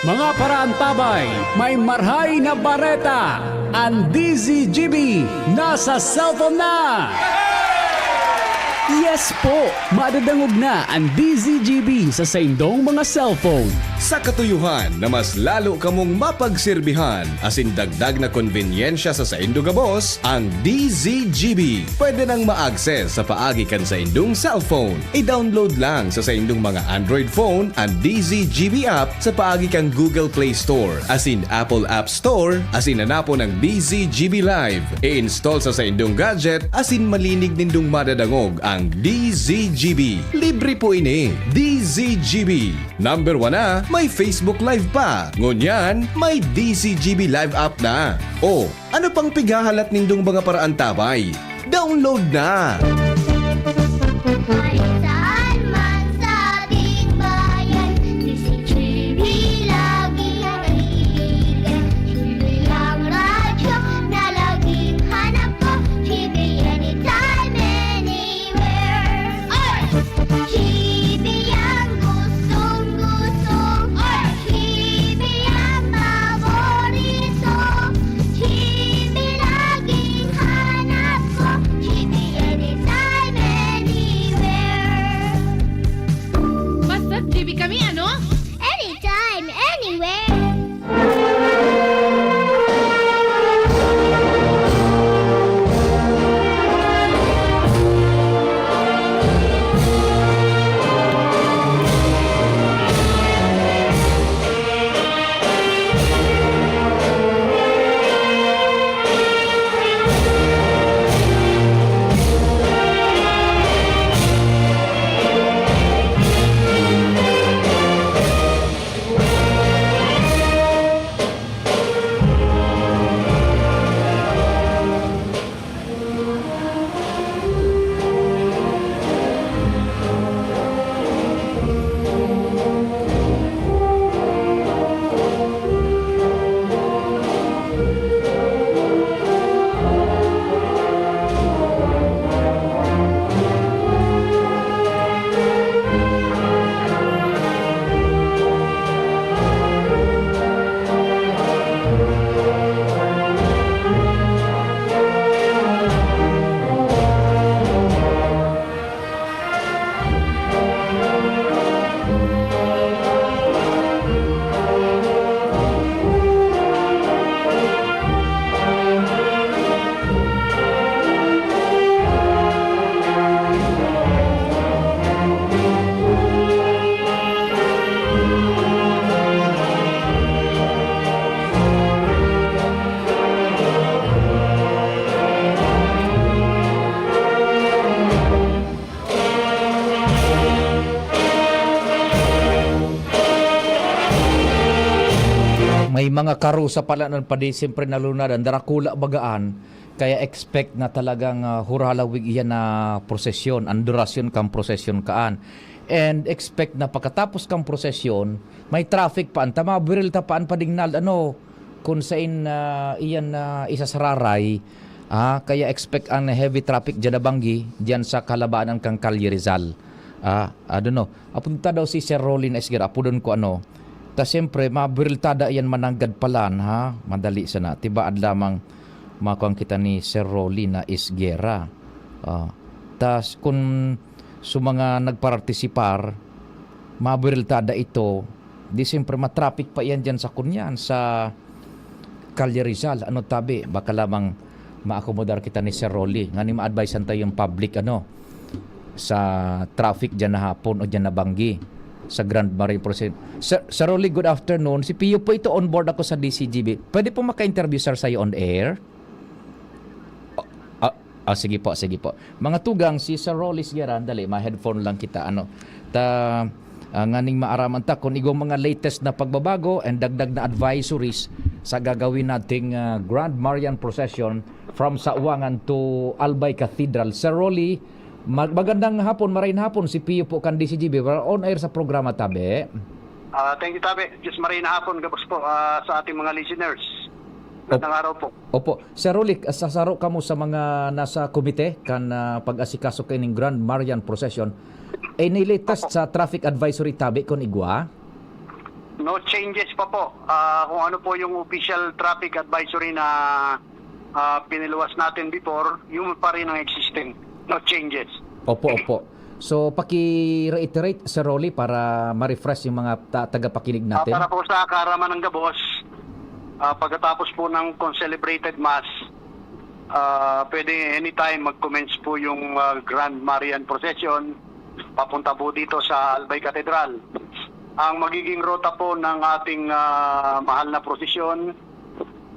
Mga paraantabay, may marhay na bareta! An D Z G B nasa cellphone na! Yes po! Madadangog na an D Z G B sa saindong mga cellphone. Sa katuyohan na mas lalo kamong mapagserbihan asin dagdag na konbenyensya sa saindo gabos, ang D Z G B pwede nang ma-access sa paagi kan saindong cellphone. I-download lang sa saindong mga Android phone an D Z G B app sa paagi kan Google Play Store asin Apple App Store asin hanapon ang D Z G B Live. I-install sa saindong gadget asin malinig nindong madadangog ang D Z G B. Libre po ini. D Z G B. Number one na, may Facebook Live pa. Ngunyan, may D Z G B Live app na. O, ano pang pighahalat nindong mga paraantabay? Download na! Kahit saan man sa ating bayan, D Z G B lagi naiigan. G B ang radyo na laging hanap ko, G B anytime, anywhere. Oy! G B ang gustong-gusto, G B ang paborito, G B laging hanap ko, G B anytime, anywhere. Basta G B kami, ano? Anytime, anywhere. May mga karusa pala nan padi siyempre nalunad, an darakula bagaan, kaya expect na talagang, ah, huralawig iyan na prosesyon, an durasyon kan prosesyon kaan. And expect na pagkatapos kan prosesyon, may traffic pa, an tama, biril ta pa an padingnal, ano, kun sain, ah, iyan na isasararay, ah, kaya expect an heavy traffic diyan na banggi, diyan sa kalabaanan kan Kalye Rizal. Ah, I don't know. Apunta daw si Sir Rolly na Esguerra, apodon ko ano. Ta siyempre, mabiriltada iyan mananggad palan, ha? Madali sana. Tibaad lamang makuan kita ni Sir Rolly na Esguerra. Ah, tas kun sa mga nagpartisipar, mabiriltada ito, di siyempre matraffic pa iyan diyan sa kunyan, sa Kalye Rizal. Ano tabi? Baka lamang maakomodar kita ni Sir Rolly. Ngani ma-advisean tayo yung public, ano, sa traffic diyan na hapon o diyan na banggi sa Grand Marine Procession. Sir, Sir Rolly, good afternoon. Si Pio po ito, on board ako sa D C G B. Pwede po maka-interview, sir, sa'yo on air? Ah, ah, sige po, sige po. Mga tugang, si Sir Rolly Sierra, dali, ma-headphone lang kita, ano. Ta, ah, nganing maaraman ta kung igwang mga latest na pagbabago and dagdag na advisories sa gagawin nating, ah, Grand Marian Procession from Sawangan to Albay Cathedral. Sir Rolly, mag-, magandang hapon, maray na hapon. Si Pio po kan D C G B. We're on air sa programa, tabi. Ah, thank you, tabi. Just maray na hapon, gabos po, ah, sa ating mga listeners. Op-, Magandang araw po. Opo. Sir Rolly, sa saro kamo sa mga nasa komite kan, ah, pag-asikaso kaining Grand Marian Procession, any latest Opo. sa traffic advisory tabi kun igwa? No changes pa po. Ah, kung ano po yung official traffic advisory na, ah, piniluwas natin before, yun pa rin ang existing. No changes. Opo, opo. So, paki-reiterate, Sir Rolly, para ma-refresh yung mga ta-, tagapakinig Ah, natin. Para po sa kaaraman ng gabos, ah, pagkatapos po ng concelebrated mass, ah, pwede anytime mag-commence po yung, ah, Grand Marian Procession papunta po dito sa Albay Cathedral. Ang magiging ruta po ng ating, ah, mahal na prosesyon,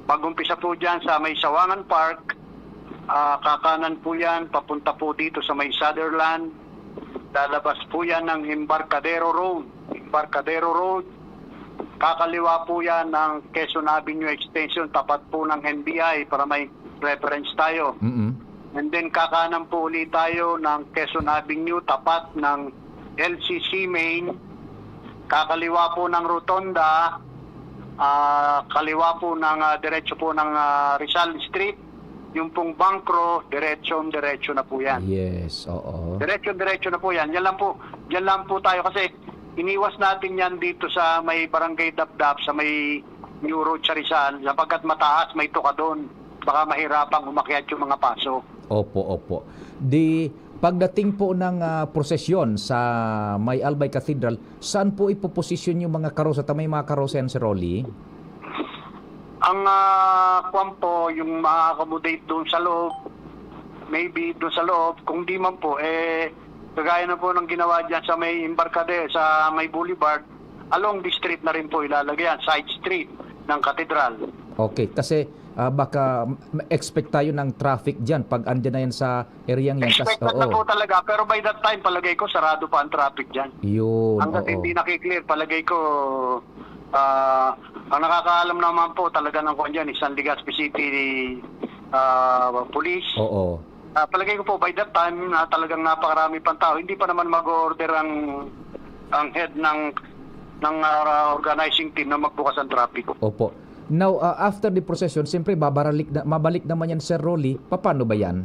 mag-umpisa po dyan sa may Sawangan Park, ah, kakanan po yan, papunta po dito sa may Sutherland, lalabas po yan ng Embarcadero Road, Embarcadero Road, kakaliwa po yan ng Quezon Avenue Extension, tapat po ng N B I, para may reference tayo. Mm-mm. And then kakanan po ulit tayo ng Quezon Avenue, tapat ng L C C Main, kakaliwa po ng Rotonda, ah, kaliwa po ng, ah, diretso po ng, ah, Rizal Street, yung pong Bangkro, diretsong-diretso na po yan. Yes, oo. Diretsong-diretso na po yan. Yan lang po, yan lang po tayo kasi iniwas natin yan dito sa may Barangay Dapdap, sa may New Road sa Rizal, sapagkat mataas, may tukadon. Baka mahirapang umakyat yung mga paso. Opo, opo. Di, pagdating po ng, ah, prosesyon sa may Albay Cathedral, saan po ipoposisyon yung mga karosa? Ta may mga karosa yan, Sir Rolly? Ang, ah, kwan po, yung ma-accommodate doon sa loob, maybe doon sa loob, kung di man po, eh, kagaya na po ng ginawa dyan sa may Embarcadero, sa may Boulevard, along the street na rin po ilalagay yan, side street ng Katedral. Okay, kasi, ah, baka ma-, expect tayo ng traffic dyan pag andyan na yan sa area yan. Kas-, Expected na oo. po talaga, pero by that time, palagay ko, sarado pa ang traffic dyan. Yun, Hanggat oo. hindi nakiklear, palagay ko, ah, ang nakakaalam naman po talaga ng kwan dyan is ang Legazpi City, ah, Police. Oo. Ah, palagay ko po, by that time, na talagang napakarami pang tao, hindi pa naman mag-order ang, ang head ng, ng, ah, organizing team na magbukas ang traffic. Opo. Now, ah, after the procession, siyempre, babaralik na, mabalik naman yan, Sir Rolly. Paano ba yan?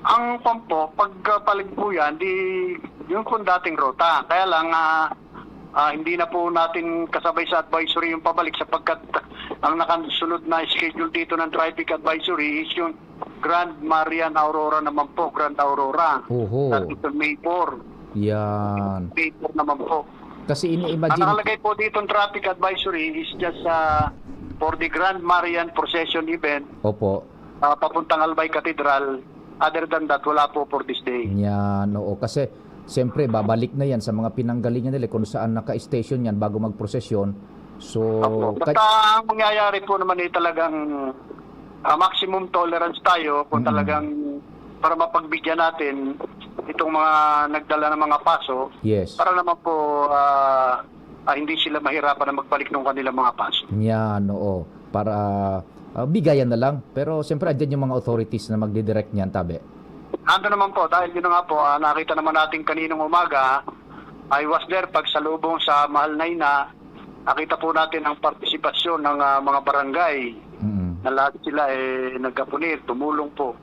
Ang pampo, pag, ah, palig po yan, di, yun pong dating ruta. Kaya lang, ah, ah, hindi na po natin kasabay sa advisory yung pabalik sapagkat ang nakasunod na schedule dito ng traffic advisory is yung Grand Marian Aurora naman po, Grand Aurora. Oho. That is on May four. Yan. May four naman po. Kasi Ang ini-imagine nakalagay po dito ng traffic advisory is just, ah, for the Grand Marian Procession event, Opo. ah, papuntang Albay Cathedral. Other than that, wala po for this day. Yan, oo. Kasi, siyempre, babalik na yan sa mga pinanggalingan nila kung saan naka-station yan bago magprosesyon. So, Opo. ka- Basta ang mangyayari po naman ay talagang, ah, maximum tolerance tayo kung Mm. talagang para mapagbigyan natin itong mga nagdala ng mga paso Yes. para naman po, ah, ah, hindi sila mahirapan na magbalik ng kanilang mga paso. Yan, oo. Para, ah, bigayan na lang. Pero siyempre, andyan yung mga authorities na magdidirect niyan, tabi. Ando naman po, dahil yun na nga po, ah, nakita naman natin kaninang umaga, I was there pagsalubong sa mahal na ina. Nakita po natin ang partisipasyon ng, ah, mga barangay Mm. na lahat sila, eh, nagkapunir, tumulong po.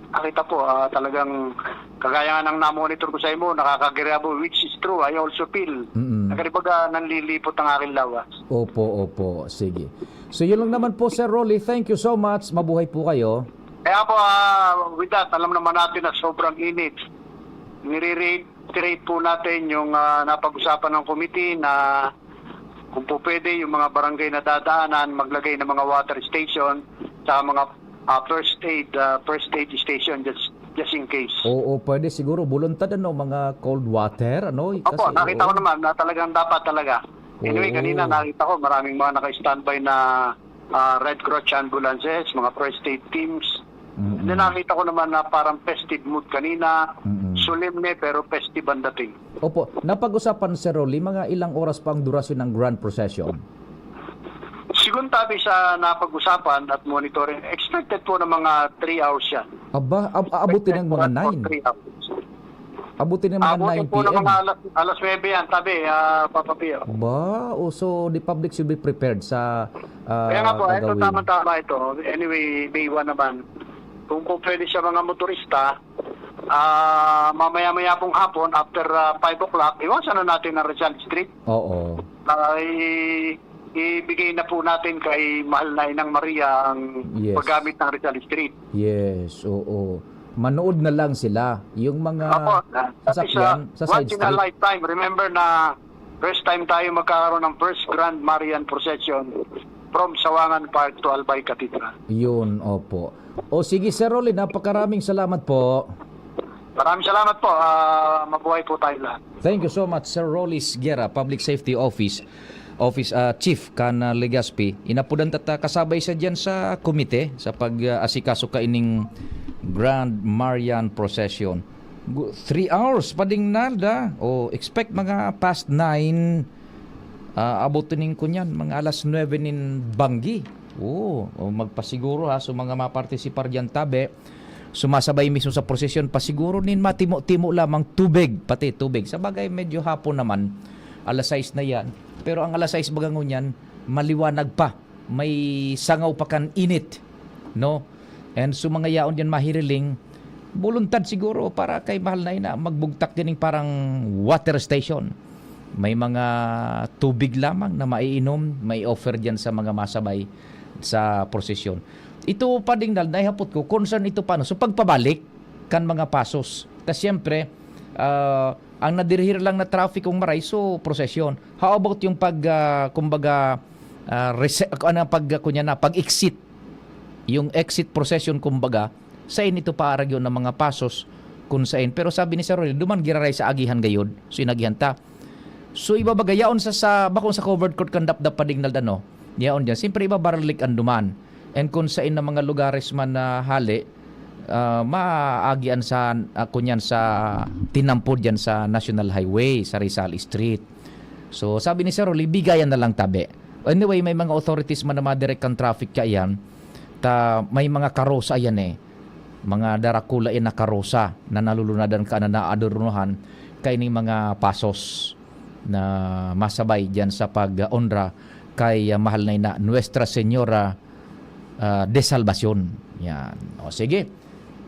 Nakita po, ah, talagang kagaya nga ng namonitor ko sa imo, nakakagirabo, which is true, I also feel. Mm. Nakalibaga, nanlilipot ang aking lawas. Opo, opo. Sige. So, yun lang naman po, Sir Rolly. Thank you so much. Mabuhay po kayo. Kaya po, ah, with that, alam naman natin na sobrang init. Nire-reiterate po natin yung, ah, napag-usapan ng committee na kung po pwede, yung mga barangay na dadaanan, maglagay ng mga water station sa mga, ah, first aid, ah, first aid station just, just in case. Oo, pwede siguro. Buluntad, ano, mga cold water, ano? Opo, Kasi, nakita ko oo. naman na talagang dapat talaga. Anyway, Oo. kanina nakita ko maraming mga naka-standby na, ah, Red Cross ambulances, mga first aid teams. Mm-mm. Then nakita ko naman na parang festive mood kanina, Mm-mm. solemne pero festive ang dating. Opo, napag-usapan, Sir Rolly, mga ilang oras pa ang durasyon ng Grand Procession? Siguntabi sa napag-usapan at monitoring, expected po ng mga three hours yan. Aba, ab-, aabutin ng mga Expected po nine. three hours. Abutin ng mga Abutin nine po ng p.m. mga alas, alas nuebe yan, tabi, ah, Papa Pio. Ba, oh, so the public should be prepared sa, ah, Kaya nga po, ito gagawin. Tama-tama ito. Anyway, May one naman. Kung po pwede sa mga motorista, ah, mamaya-maya pong hapon, after, ah, five o'clock, iwasan na natin ang Rizal Street. Oo. Ay, ibigay na po natin kay Mahal na Inang Maria ang Yes. paggamit ng Rizal Street. Yes, oo. Manood na lang sila. Yung mga Opo, that is, sasakyan, uh, sa side once in a street. lifetime. Remember na first time tayo magkakaroon ng first Grand Marian Procession from Sawangan Park to Albay Cathedral. Yun, opo. O sige, Sir Rolly, napakaraming salamat po. Maraming salamat po. Ah, mabuhay po tayo lahat. Thank you so much, Sir Rolly Sguerra, Public Safety Office, Office, ah, Chief kan, ah, Legazpi. Inapodan ta ta kasabay siya diyan sa komite sa pag, ah, asikaso kaining Grand Marian Procession. Gu-, three hours pa ding nalda. O, expect mga past nine, ah, abot ning kunyan, mga alas nuebe nin banggi. Oo, o magpasiguro ha, so mga mapartisipar diyan, tabi, sumasabay mismo sa prosesyon, pasiguro nin matimo-timo lamang tubig, pati tubig. Sa bagay, medyo hapon naman, alas sais na yan. Pero ang alas sais baga ngunyan, maliwanag pa. May sangaw pa kan init, no? And so mga yaon diyan mahiriling, buluntad siguro para kay Mahal na Ina, magbugtak din yung parang water station. May mga tubig lamang na maiinom, may offer diyan sa mga masabay sa prosesyon. Ito pa ding nal-, naihapot ko, concern ito pa, no? So, pagpabalik kan mga pasos. Ta siyempre, ah, ang nadirihir lang na traffic kung maray, so, prosesyon. How about yung pag, ah, kumbaga, ah, rese-, ano, pag, kunya na, pag-exit? Yung exit procession, kumbaga, sain ito paaragyo ng mga pasos, kung sain. Pero sabi ni Sir Rolly, duman giraray sa agihan gayod. So, inagihan ta. So, iba baga, yaon sa, sa, bakong sa covered court kan Dapdap pa ding nalda, no? Yaon diyan. Siyempre, iba baralik ang duman. And kung sain na mga lugares man na hali, ah, maagian sa, ah, kunyan sa tinampo diyan sa National Highway, sa Rizal Street. So, sabi ni Sir Rolly, bigayan na lang tabi. Anyway, may mga authorities man na madirect ang traffic kaiyan, ta may mga karosa yan eh. Mga darakula yan na karosa na nalulunadan ka na naadurunuhan kaining mga pasos na masabay diyan sa pag-onra kay, ah, Mahal na Ina, Nuestra Señora, ah, de Salvacion. Yan. O, sige.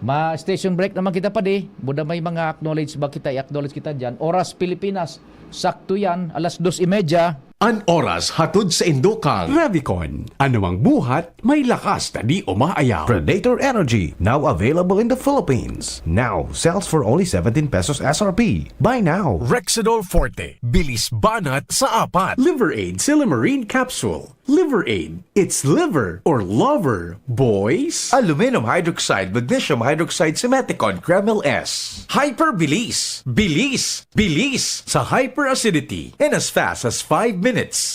Ma-station break naman kita, padi. Buda may mga acknowledge ba kita, i-acknowledge kita diyan. Oras Pilipinas, sakto yan, alas dos y media. An oras hatod sa indukang Revicon. Anumang buhat, may lakas na di umaayaw. Predator Energy, now available in the Philippines. Now, sells for only seventeen pesos S R P. Buy now. Rexidol Forte, bilis banat sa apat. Liver Aid Silymarin Capsule. Liver Aid, it's liver or lover, boys. Aluminum hydroxide, magnesium hydroxide, simethicone, Kremil S. Hyperbilis, bilis, bilis sa hyperacidity in as fast as five minutes.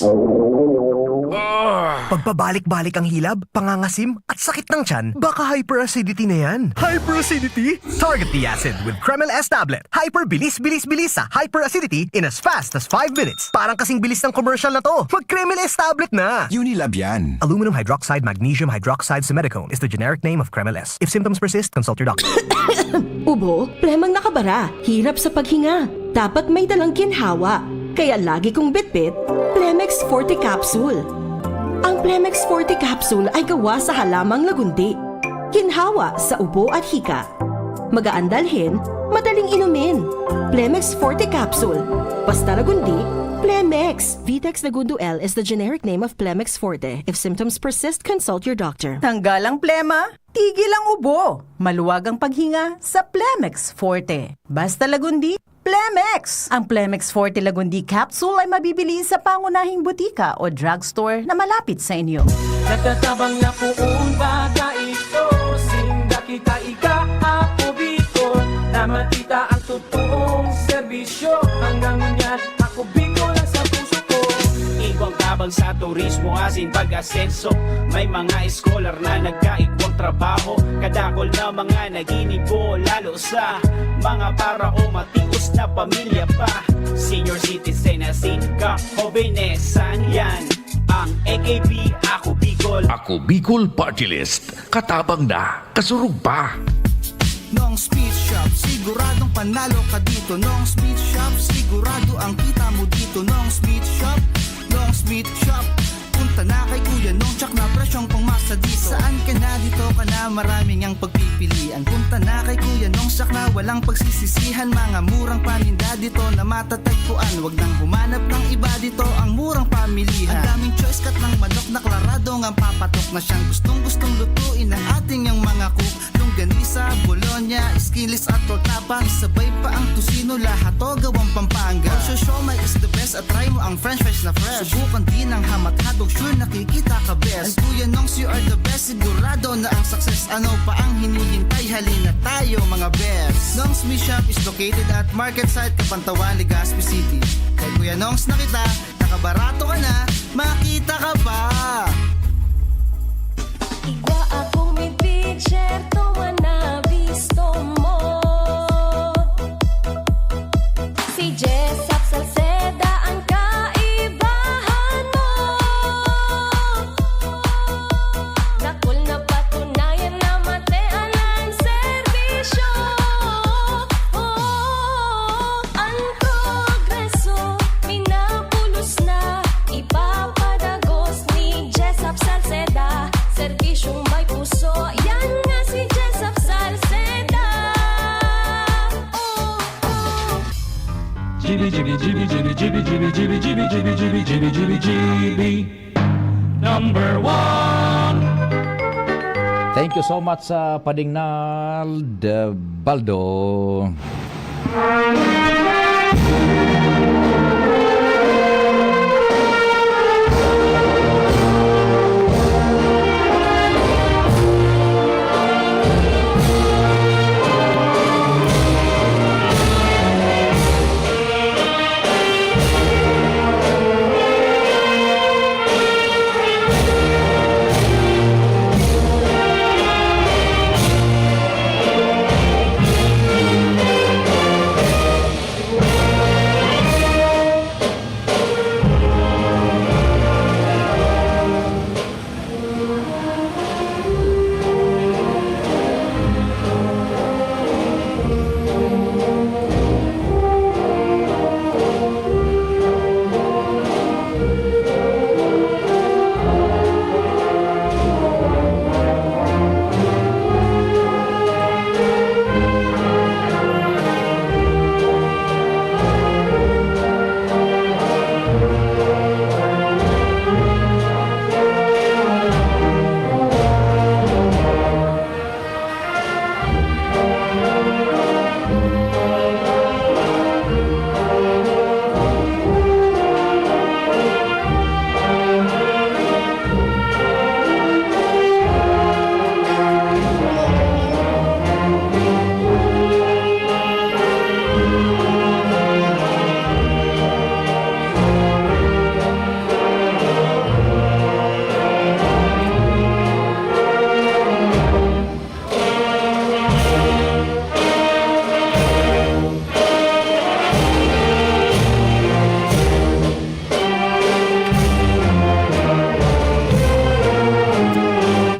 Pagpabalik-balik ang hilab, pangangasim, at sakit ng tiyan, baka hyperacidity na yan. Hyperacidity? Target the acid with Kremil S tablet. Hyper bilis, bilis, bilis sa hyperacidity in as fast as five minutes. Parang kasing bilis ng commercial na to. Mag Kremil S tablet na. Unilab yan. Aluminum hydroxide, magnesium hydroxide, simethicone is the generic name of Kremil S. If symptoms persist, consult your doctor. Ubo, plemang nakabara, hirap sa paghinga. Dapat may dalang ginhawa. Kaya lagi kong bitbit, Plemex Forte Capsule. Ang Plemex Forte Capsule ay gawa sa halamang lagundi. Ginhawa sa ubo at hika. Magaan dalhin, madaling inumin. Plemex Forte Capsule. Basta Lagundi, Plemex. Vitex Lagundo L is the generic name of Plemex Forte. If symptoms persist, consult your doctor. Tanggal ang plema, tigil ang ubo. Maluwag ang paghinga sa Plemex Forte. Basta Lagundi, Plemex! Ang Plemex Forte Lagundi Capsule ay mabibili sa pangunahing butika o drugstore na malapit sa inyo. Nagtatabang na poon baga ito, sinda kita ika, Ako Bicol, na matita ang totoong serbisyo. Hanggang ngunyan, Ako Bicol ang sa puso ko. Igwang tabang sa turismo asin pag-asenso. May mga eskolar na nagkaigwang trabaho. Kadakol na mga naginibo, lalo sa mga para o matios na pamilya pa. Senior citizen asin kahobenesan, yan ang A K P, Ako Bicol. Ako Bicol Party List. Katabang na, kasurog pa. Nong's Meat Shop, siguradong panalo ka dito. Nong's Meat Shop, sigurado ang kita mo dito. Nong's Meat Shop, Nong's Meat Shop. Kung Punta na kay Kuya Nong, tsak na presyong pangmasa dito. Saan ka na, dito ka na, maraming ang pagpipilian. Punta na kay Kuya Nong, tsak na walang pagsisisihan. Mga murang paninda dito na matatagpuan. Wag nang humanap ng iba, dito ang murang pamilihan. Ang daming choice, cut ng manok na klarado ngang papatok na siyang gustong-gustong lutuin ng ating yang mga cook. Longganisa, bologna, skinless at torta pa. Sabay pa ang tocino, lahat to gawang Pampanga. Also, siomai is the best at try mo ang french fries na fresh. Subukan din ang hamat hotdog, sure nakikita ka best. And Kuya Nongs, you are the best, sigurado na ang success. Ano pa ang hinihintay? Halina tayo, mga best. Nongs Meat Shop is located at Market Site, Cabanatuan, Legazpi City. Kay Kuya Nongs na kita, nakabarato ka na, makita ka pa. Igwa akong midbid, syerto man na bisto mo. Si Jessop Salceda ang kaibahan mo. Dakul na patunayan na matean ang serbisyo. Oh, ang progreso, minapulos na, ipapadagos ni Jessop Salceda. Serbisyong may puso, yan nga si Jessop Salceda. Oh, oh. G B, G B, G B, G B, G B, G B, G B, G B, G B, G B, G B, G B, G B, G B, number one. Thank you so much sa Padingnal de Baldo.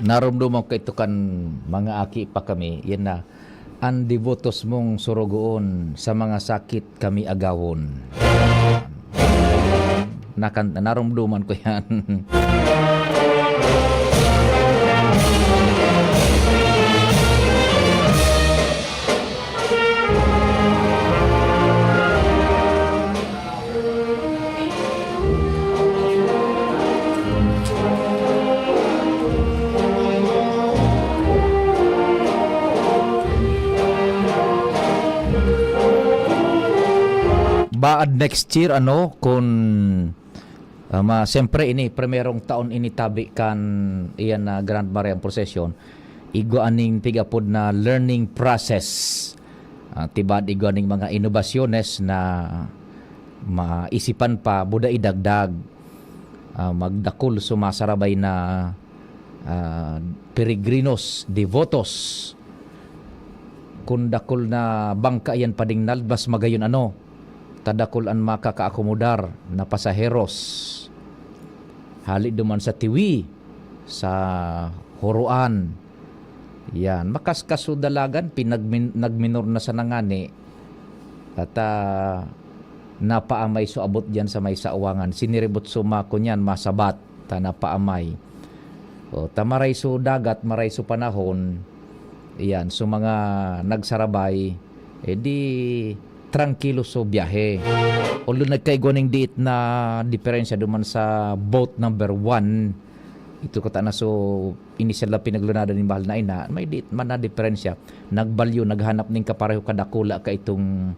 Naromdoman ko ito kan mga aki pa kami, yan na, "An debotos mong sorogoon, sa mga sakit kami agawon." Nakan-, naromdoman ko yan. Baad next year, ano, kun, ah, ma-, siyempre, ini, primerong taon ini tabi kan iyan na Grand Marian Procession, igwa aning tig-apod na learning process. Ah, tibaad igwa ning mga inobasyones na maisipan pa, buda idagdag. Ah, magdakul sumasarabay na, ah, peregrinos, devotos. Kun dakul na bangka yan padingnal, mas magayon ano, ta dakul an makakaakomodar na pasaheros. Hali duman sa Tiwi, sa Horoan. Yan, makaskas so dalagan, pinagmin-, nagminor na sana ngani. At, ah, napaamay so abot diyan sa may Sawangan. Siniribot so mako niyan, masabat. ta napaamay. O, ta maray so dagat, maray so panahon, iyan, so mga nagsarabay, eh, di trangkilo so biyahe. Although nagkaigwa ning diit na diferensya duman sa boat number one, ito ko ta na so initial na pinaglunada ni Mahal na Ina, may diit man na diferensya. Nagbalyo, naghanap ning kapareho kadakula ka itong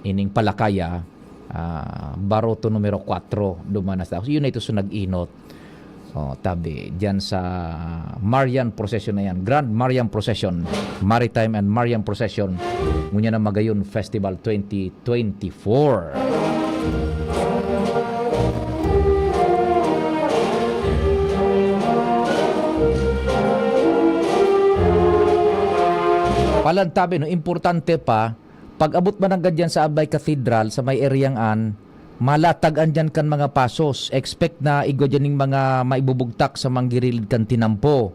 ining palakaya, ah, baroto numero kwatro duman na sa, yun na ito so nag-inot. Oh, tabi, diyan sa Marian Procession na yan. Grand Marian Procession, Maritime and Marian Procession. Ngunyan na Magayon Festival twenty twenty-four. Palantabi, no, importante pa, pag-abot man nanggad diyan sa Albay Cathedral, sa may eryang an, malatag-an diyan kan mga pasos. Expect na igwa diyan ning mga maibubugtak sa manggirilid kan tinampo.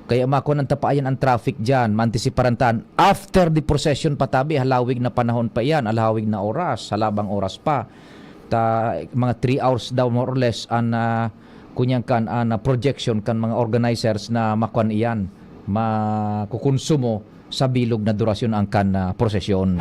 Kaya makuha ng tapaayan ang traffic diyan, maantisiparan taan. After the procession patabi, halawig na panahon pa iyan, halawig na oras, halabang oras pa. Ta, mga three hours daw more or less an, ah, kunyang kan, an, ah, projection kan mga organizers na makuan iyan, makukonsumo sa bilog na durasyon ang kan, ah, prosesyon.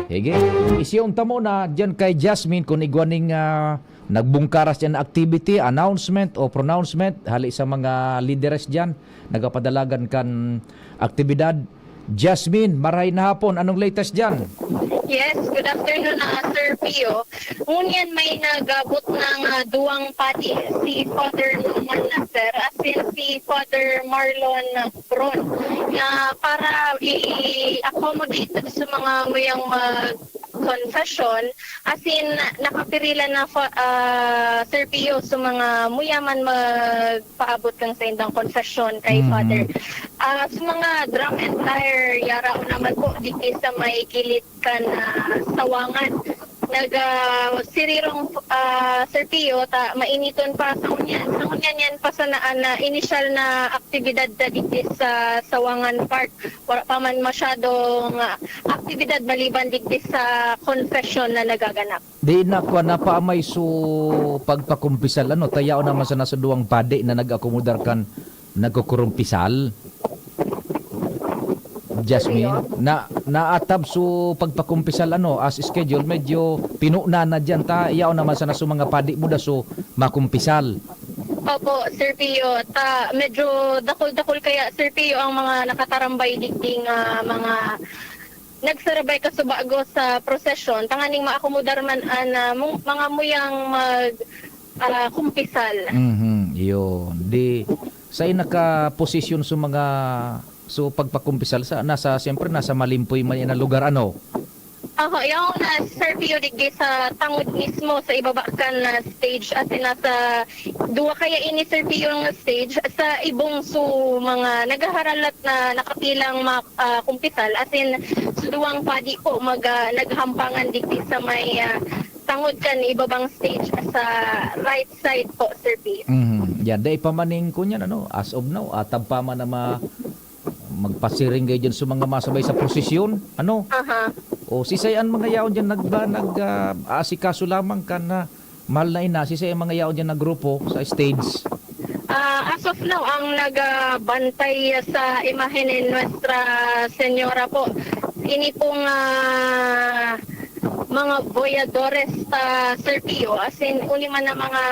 Sige, isyon ta muna diyan kay Jasmine kung igwa ning, ah, nagbungkaras diyan na activity, announcement o pronouncement hali sa mga lideres diyan, nagapadalagan kan aktibidad. Jasmine, maray na hapon. Anong latest diyan? Yes, good afternoon, ah, Sir Pio. Ngunyan may nagabot ng, ah, duwang padi, si Father Norman Nasser at si Father Marlon Bron, na para i-accommodate sa mga muyang mag-confession, as in, nakapirila na fa- ah, Sir Pio, sa mga muya man magpaabot kang sa indang confession kay Mhm. Father. Ah, sa mga drum and lyre, yara o naman po, digdi sa may gilid kan, ah, sawangan. Nag, ah, sirirong, ah, Sir Pio, ta, mainiton pa sa ngunyan. Sa ngunyan yan pa sa na, na initial na aktibidad ta digdi sa Sawangan Park. Wala pa man masyadong, ah, aktibidad maliban digdi sa confession na nagaganap. Di na kwa napaamay so pagpakumpisal, ano, tayaw naman sa nasa duwang padi na nag-akomodar kan nagkukurumpisal. Jasmine, na naatab so pagpakumpisal, ano, as schedule, medyo pinuna na diyan ta, iyaw naman sana so mga padi mo da so makumpisal. Opo, Sir Pio. Ta, medyo dakol-dakol kaya, Sir Pio, ang mga nakatarambay digdi nga mga nagsarabay kasubago sa prosesyon, tanganing maakomodar man an, ah, mu- mga muyang mag, ah, kumpisal. Mhm, yun. Di, sa nakaposisyon sa mga, so pagpakumpisal, sa, nasa, siyempre, nasa malimpoy man yan na lugar, ano? Aha, yung na Sir Pio digdi sa tangod mismo sa ibaba kan na stage, as in nasa duwa kaya ini, Sir Pio, nga stage sa ibong, so mga naghaharalat na nakapilang mga, ah, kumpisal, as in sa duwang padi po mag, ah, naghampangan digdi sa may, ah, tangod kan ibabang stage sa right side po, Sir Pio. Mhm. Yan, dai pa maning kunyan, ano, as of now, atab pa man na ma- magpasiring kayo dyan sa mga masabay sa prosesyon, ano? Aha. O, sisay ang mga yaon dyan nagba, nag, ah, aasikaso lamang kan, ah, Mahal na Ina, sisay ang mga yaon dyan na grupo sa stage? Ah, as of now, ang nagabantay sa imahe ni Nuestra Señora po, ini pong, ah, mga boyadores ta, Sir Pio, as in, uni man na mga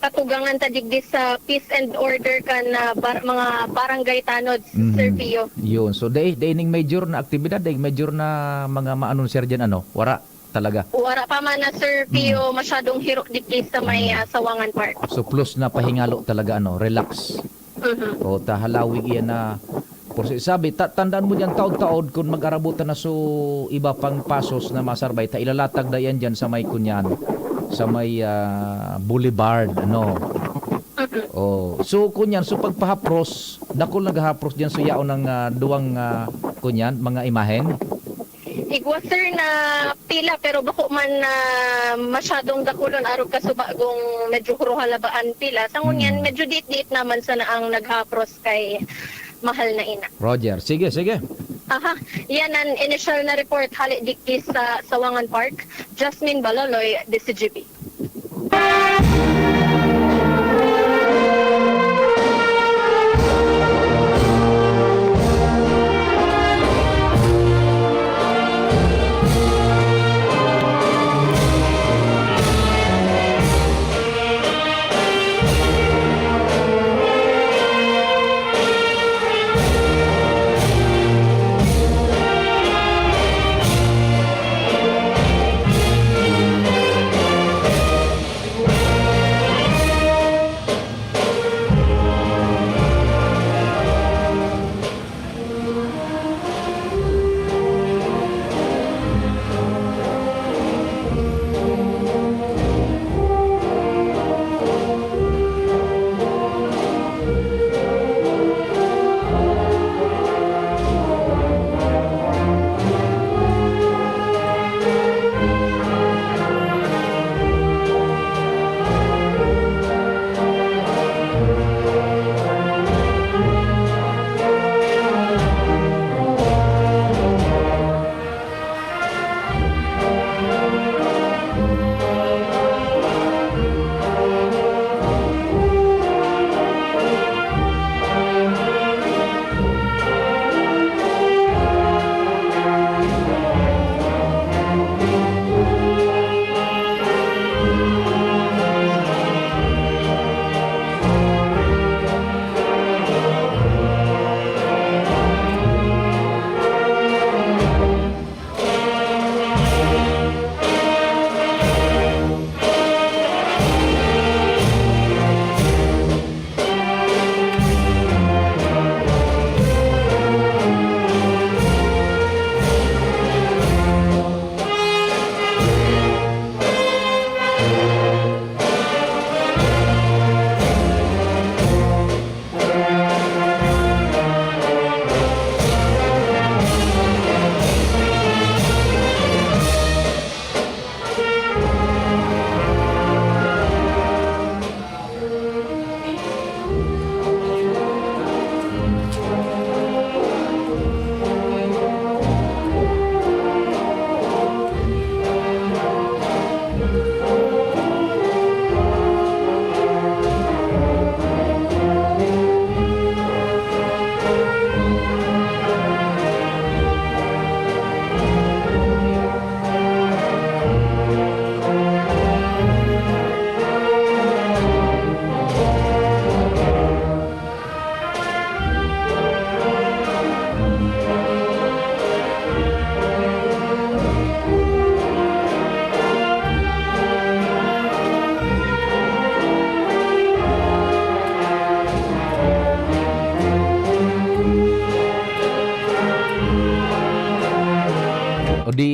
katugangan ta digdi sa peace and order kan, ah, bar- mga barangay tanod, Sir Mhm. Pio. Yun. So, dai, dai ning major na aktibidad, dai major na mga ma-announcer dyan, ano? Wara talaga. Wara pa man na, Sir Pio, masyadong hiro digdi sa may, ah, Sawangan Park. So, plus na pahingalo talaga, ano? Relax. Mhm. O, ta halawig iyan na, por si-, sabi, ta-, tandaan mo diyan, taod-taod, kung mag-arabutan na so iba pang pasos na masarbay, ta ilalatag na yan diyan sa may kunyan, sa may, ah, Boulevard, ano? Mhm. Oh, so kunyan, so pagpahapros, dakul naghahapros diyan so yaon ng, ah, duwang, ah, kunyan, mga imahen? Igwa, sir, na pila, pero bako man na masyadong dakulon, arog ka subagong medyo huruhalabaan pila. Sa ngunyan, Mm. medyo diit-diit naman sana ang naghapros kay Mahal na Ina. Roger, sige, sige. Aha, yan ang initial na report hali digdi sa Sawangan Park. Jasmine Baloloy, D C G B.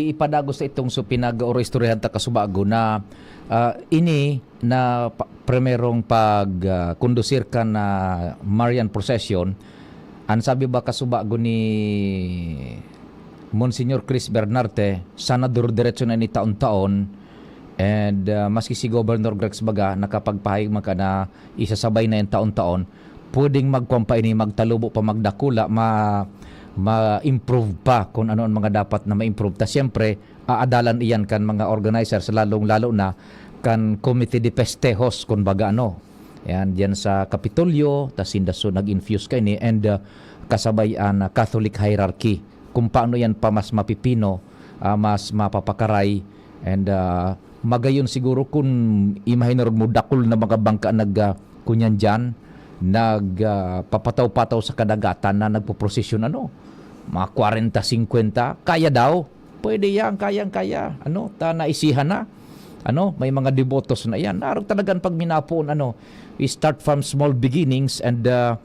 Ipadagos ta itong so pinag-oristoryahan ta kasubago na, ah, ini na pa primerong pag, ah, kondusir kan, ah, Marian Procession, an sabi ba kasubago ni Monsignor Chris Bernarte, sana durdiretso na ini taon-taon, and, ah, maski si Governor Grex baga nakapagpahayag man ka na isasabay na yan taon-taon, pwedeng magkuwan pa ini, magtalubo pa, magdakula, ma ma-improve pa kung ano ang mga dapat na ma-improve. Ta siyempre, aadalan iyan kan mga organizers, lalong-lalo na kan Comité de Festejos, kumbaga, ano. Yan, diyan sa Kapitolyo, ta sinda so nag-infuse kaini, and, ah, kasabay an, ah, Catholic hierarchy. Kung paano yan pa mas mapipino, ah, mas mapapakaray, and, ah, magayon siguro kung imahinarog mo, dakul na mga bangka nag, ah, kunyan diyan, nag, ah, papataw-pataw sa kadagatan na nagpoprosesyon, ano, mga kwarenta, singkwenta, kaya daw. Pwede yan, kayang-kaya. Ano, ta naisihan na. Ano, may mga debotos na yan. Arog talagang pag minapoon, ano, we start from small beginnings and, ah,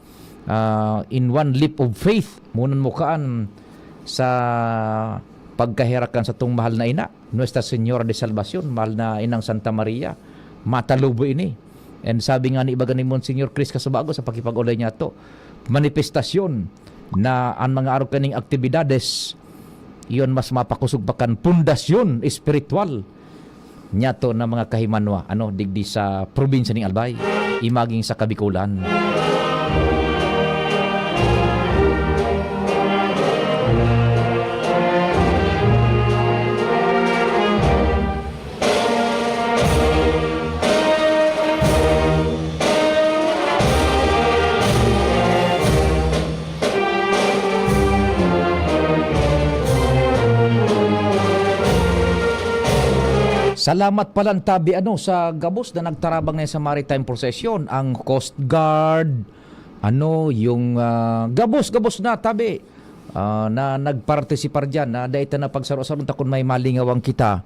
ah, in one leap of faith, munan mo kaan sa pagkaherakan satong mahal na ina, Nuestra Señora de Salvacion, mahal na Inang Santa Maria, matalubo ini. And sabi nga ni ibaga ni Monsignor Chris Casubago sa pakipag-ulay niya to, manifestasyon na an mga arog kaning aktibidades, iyon mas mapakosog pa kan pundasyon espiritual niyato na mga kahimanwa, ano, digdi sa probinsya ning Albay, imaging sa Kabikulan. Salamat palan tabi, ano, sa gabos na nagtarabang na sa maritime procession, ang Coast Guard, ano, yung, ah, gabos, gabos na tabi, ah, na nagpartisipar diyan, na dai ta na pagsaro-saron ta kun may malingawan kita.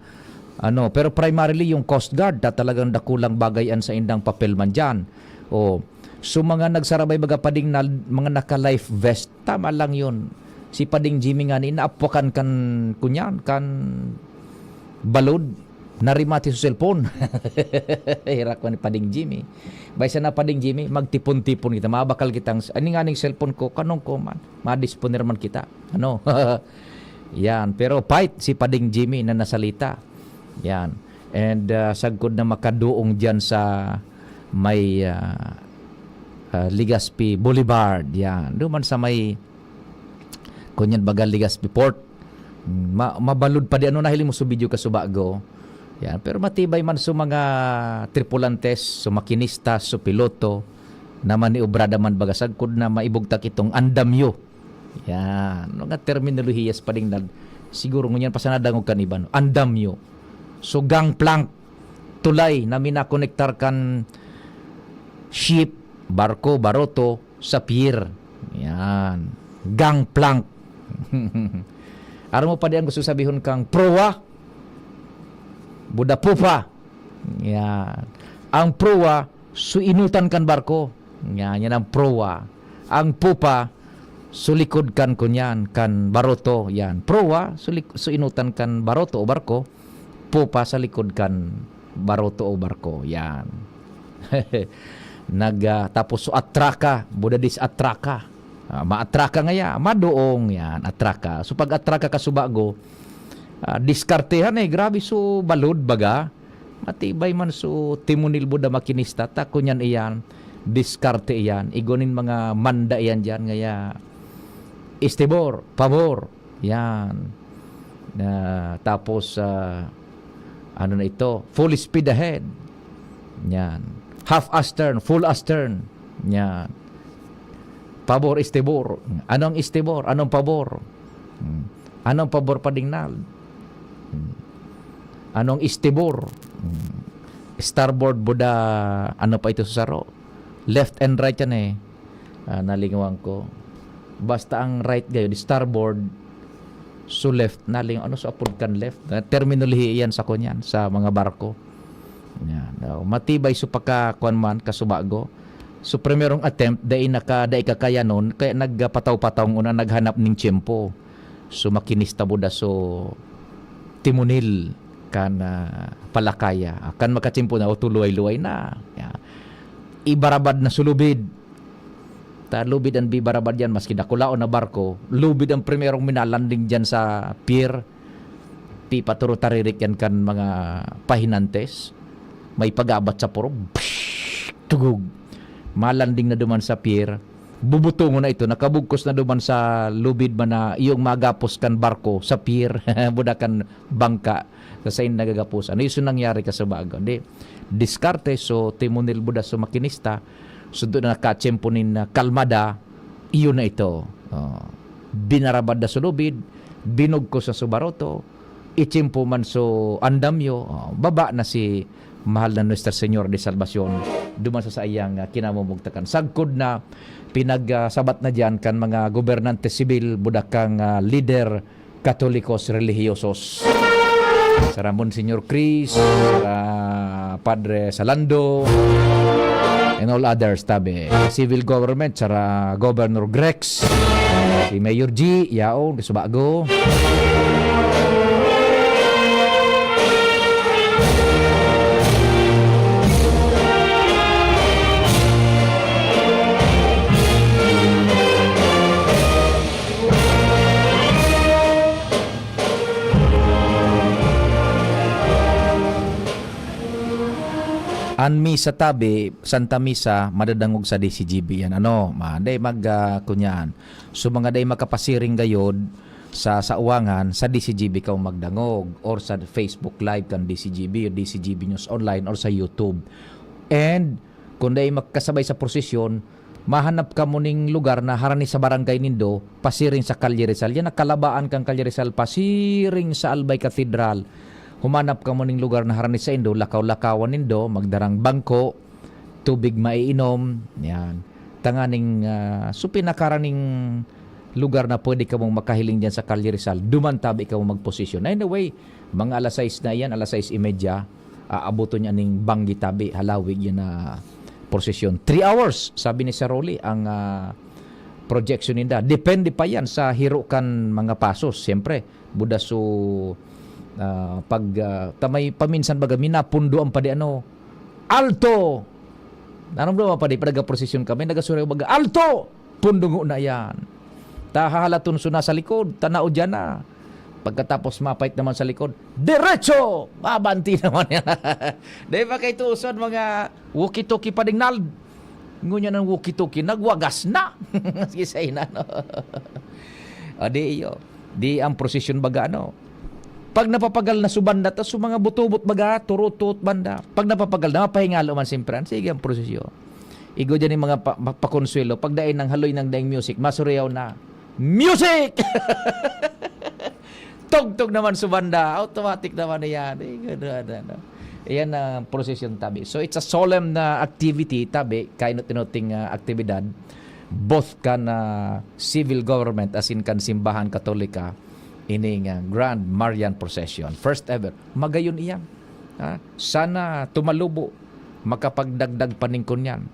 Ano, pero primarily yung Coast Guard, ta talagang dakulang bagay an saindang papel man diyan. O, so mga nagsarabay baga pading na, mga naka-life vest, tama lang yun. Si Pading Jimmy nga ni, naapwakan kan, kunyan, kan balod, narimati sa cellphone. Hirak man ni Pading Jimmy. Baysa na, Pading Jimmy, magtipon-tipon kita. Mabakal kitang, ani nga ning cellphone ko, kanong ko man, madisponer man kita. Ano? Yan. Pero fight si Pading Jimmy na nasalita. Yan. And, ah, sagkod na makaduong diyan sa may, ah, ah, Legazpi Boulevard. Yan. Doon man sa may, kunyan baga, Legazpi Port. Ma-, mabalod pa di, ano, nahiling mo sa video kasubago. Yan. Pero matibay man sa mga tripulantes, sa makinista, sa piloto, na maniobrada man baga sagkod na maibugtak itong andamyo. Yan. Mga terminolohiya sa Pading Nal-, siguro ngunyan pa sana dangog kan iba, no? Andamyo. So, gangplank, tulay na minakonektar kan ship, barko, baroto, sa pier. Yan. Gangplank. Aram mo pa di ang gusto sabihon kang proa? Buda pupa. Yan. Ang proa, suinutan kan barko. Yan, yan ang proa. Ang pupa, sulikod kan kunyan, kan baroto. Yan. Proa, sulik-, suinutan kan baroto o barko. Pupa, sa likod kan baroto o barko. Yan. Nag, ah, tapos so atraka, buda dis atraka. Ah, maatraka ngaya, madoong yan, atraka. So pag atraka kasubago, ah, diskartehan eh, grabe so balod baga. Matibay man so timonil buda makinista, ta kunyan iyan, diskarte iyan. Igwa nin mga manda iyan diyan, ngaya estibor, pabor, yan. Na, tapos, ah, ano na ito? Full speed ahead. Yan. Half astern, full astern. Yan. Pabor, estibor. Anong estibor? Anong pabor? Hmm. Anong pabor, Pading Nal? Hmm. Anong estibor? Hmm. Starboard, buda, ano pa ito sa saro? Left and right yan eh. Ah, nalingawan ko. Basta ang right gayon, starboard, so left, naling-, ano so apod kan left? Ah, terminolohiya yan sa kunyan, sa mga barko. Yan. Oh, matibay so pagka-, kuwan man, kasubago. So, primerong attempt, dai naka-, dai kakayanon, kaya nagpataw-pataw nguna, naghanap ning tiyempo. So, makinista buda, so, timunil kan, ah, palakaya. Ah, kan makatsimpo na, o, tuluway-luway na. Ya. Ibarabad na sulubid. Ta lubid an bibarabad diyan, maski dakulaon na barko, lubid ang primerong minalanding diyan sa pier. Pipaturo taririk yan kan mga pahinantes. May pag-abat sa puro, psh, tugog. Malanding na duman sa pier. Bubutongon na ito, nakabugkos na duman sa lubid man na iyong magapos kan barko sa pier. Buda kan bangka sa sain nagagapos. Ano yung nangyari ka sa bago? Di, diskarte, so timunil buda sa makinista, sundo na nakatsyempo nin, ah, kalmada, iyon na ito. Oh. Binarabad na sulubid, binugkos na subaroto, itsimpo man so andamyo, oh, baba na si mahal na Nuestra Señora de Salvacion, duman sa saiyang, ah, kinamumugtakan. Sagkod na, pinagsabat na diyan kan mga gobernante sibil, budakang, ah, lider, Katolikos relihiyosos. Sara Monsignor Chris, sara Padre Salando, and all others, tabi. Civil government, sara Governor Grex, si Mayor G, yaon, Kasubago. An misa tabi, Santa Misa, madadangog sa D C G B yan. Ano, ma-, dai mag, ah, kunyan. So, mga dai makapasiring gayod sa, sa uwangan, sa D C G B ka magdangog or sa Facebook Live kan D C G B o D C G B News Online or sa YouTube. And kung dai makasabay sa prosesyon, mahanap kamo ning lugar na harani sa barangay nindo, pasiring sa Kalye Rizal. Yan, nakalabaan kan Kalye Rizal, pasiring sa Albay Cathedral. Humanap kamo ning lugar na harani saindo, lakaw-lakawan nindo, magdarang bangko, tubig maiinom, yan. Tanganing, ah, so pinakaraning lugar na pwede kamong makahiling diyan sa Kalye Rizal, duman tabi kamo magposisyon. Anyway, mga alas sais na yan, alas sais y media, aaboton niya ning banggi tabi, halawig yan na prosesyon. Three hours, sabi ni Sir Rolly, ang, ah, projection ninda. Depende pa yan sa hiro kan mga pasos, siyempre. Buda so, ah, pag, ah, tamay paminsan baga, minapundo ang padi ano, "Alto!" Naramdaman pa di, pag nagaprosesyon kami, nagasuray baga, "Alto!" Pundungo na yan. Ta hahalaton so nasa likod, tanaw dyan na. Pagkatapos mapait naman sa likod, "Derecho!" Babanti naman yan. Dahil pa kay tuson, mga walkie-talkie pa ding nal-, ngunyan ang walkie-talkie, nagwagas na. Sige, sa ina, no? O, di iyo. Di ang prosesyon baga, ano? Pag napapagal na so banda, tas so mga butubot baga, turutot banda. Pag napapagal na, mapahingalo man siyempre. Sige ang prosesyon. Igo dyan yung mga pa-, pa-, pakonsuelo. Pag dai nang haloy ng daing music, masuriyaw na. Music! Tugtog naman sa banda, automatic naman na yan. Eh, gano'n, ano. Ayan ang prosesyon tabi. So, it's a solemn na activity tabi, kainot-inoting, ah, aktibidad, both kan, ah, civil government, as in kan simbahan Katolika, ining, ah, Grand Marian Procession. First ever. Magayon iyan. Ha? Sana tumalubo, makapagdagdag pa nin kunyan,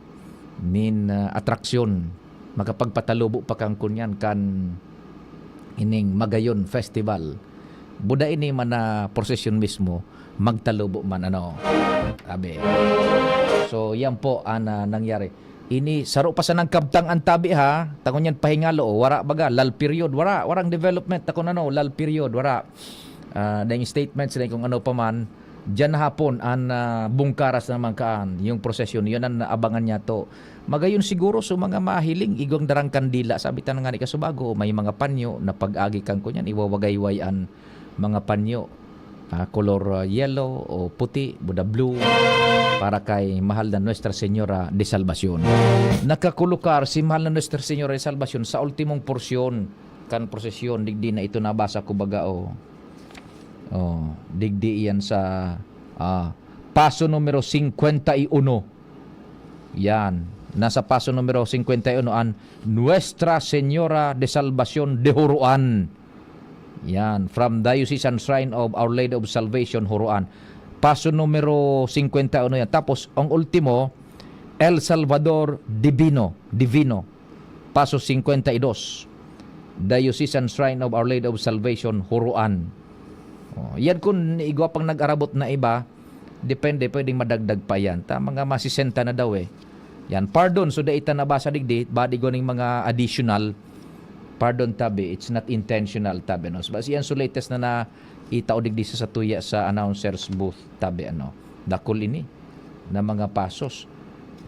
nin, ah, atraksyon, makapagpatalubo pa kan kunyan, kan ining Magayon Festival. Buda ini man na prosesyon mismo, magtalubo man, ano. Sabi. So, yan po ang, ah, nangyari. Ini, saro pa sanang kabtang ang tabi, ha? Tangon yan, pahingalo, oh, wara baga, lull period, wara, warang development, takon ano, lull period, wara. Ah, daing statements, daing kung ano pa man, diyan hapon ang, ah, bungkaras naman kaan, yung prosesyon, yun ang naabangan niya to. Magayon siguro sa mga mahiling, igwang darang kandila, sabi ta na nga ni kasubago, may mga panyo na pag-agi kan kunyan, iwawagayway ang mga panyo. Ah, kolor, ah, yellow o puti, buda blue, para kay mahal na Nuestra Señora de Salvacion. Nakakulukar si mahal na Nuestra Señora de Salvacion sa ultimong porsyon kan prosesyon, digdi na ito nabasa ko baga, oh. Oh, digdi iyan sa, ah, paso numero singkwenta y uno. Yan. Nasa paso numero singkwenta y uno an Nuestra Señora de Salvacion de Huroan. Yan. From Diocesan Shrine of Our Lady of Salvation, Huroan. Paso numero singkwenta y uno yan. Tapos, ang ultimo, El Salvador Divino. Divino. Paso singkwenta y dos, Diocesan Shrine of Our Lady of Salvation, Huroan. Oh, yan kun igwa pang nag-arabot na iba, depende, pwedeng madagdag pa yan. Ta, mga masisenta na daw eh. Yan, pardon, so dai ta nabasa digdi, badi ko ning mga additional. Pardon, tabi, it's not intentional, tabi, no? So, basi yan, so latest na naitao digdi sa satuya sa announcer's booth, tabi, ano? Dakul ini na mga pasos.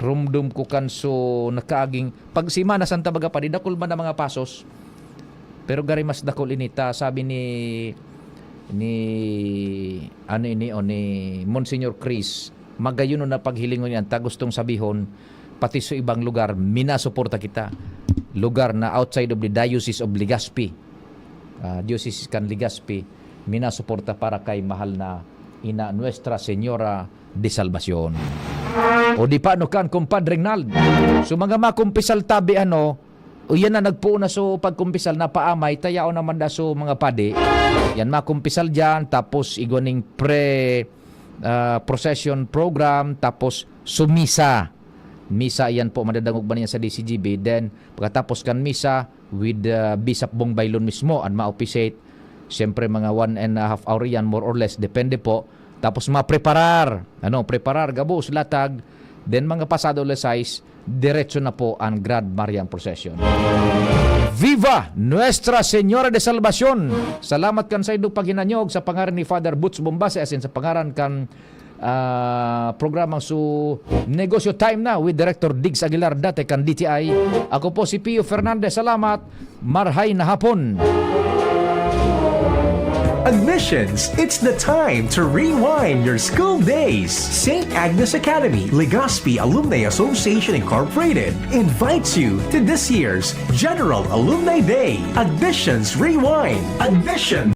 Rumdum ko kan so nakaaging, pag Semana Santa baga pa, di dakul man na mga pasos. Pero gari mas dakul ini ta, sabi ni, ni, ano ini, o ni Monsignor Chris, magayon na paghilingon yan, ta gustong sabihon, pati sa ibang lugar, minasuporta kita. Lugar na outside of the Diocese of Legazpi, ah, Diocese kan Legazpi, minasuporta para kay mahal na ina Nuestra Señora de Salvacion. O di pa, ano kan, Compadre Regnald? So, mga makumpisal tabi, ano, o yan na, nagpuon na so pagkumpisal na paamay, tayao naman da so mga padi. Yan, makumpisal dyan, tapos igwa ning pre, ah, procession program, tapos sumisa. Misa, yan po, madadangog ba niya sa D C G B? Then, pagkatapos kan misa, with, ah, Bishop Bong Bailon mismo, an ma-officiate. Siyempre, mga one and a half hour yan, more or less, depende po. Tapos, mapreparar. Ano, preparar, gabos, latag. Then, mga pasado alas sais, diretso na po ang Grand Marian Procession. Viva Nuestra Señora de Salvacion! Salamat kan saindong paghinanyog sa pangaran ni Father Boots Bombase, asin sa pangaran kan, ah, programang su Negosyo Time Na with Director Diggs Aguilar, dati kan D T I. Ako po si Pio Fernandez. Salamat. Marhay na hapon. Admissions, it's the time to rewind your school days. Saint Agnes Academy, Legazpi Alumni Association Incorporated invites you to this year's General Alumni Day. Admissions Rewind. Admissions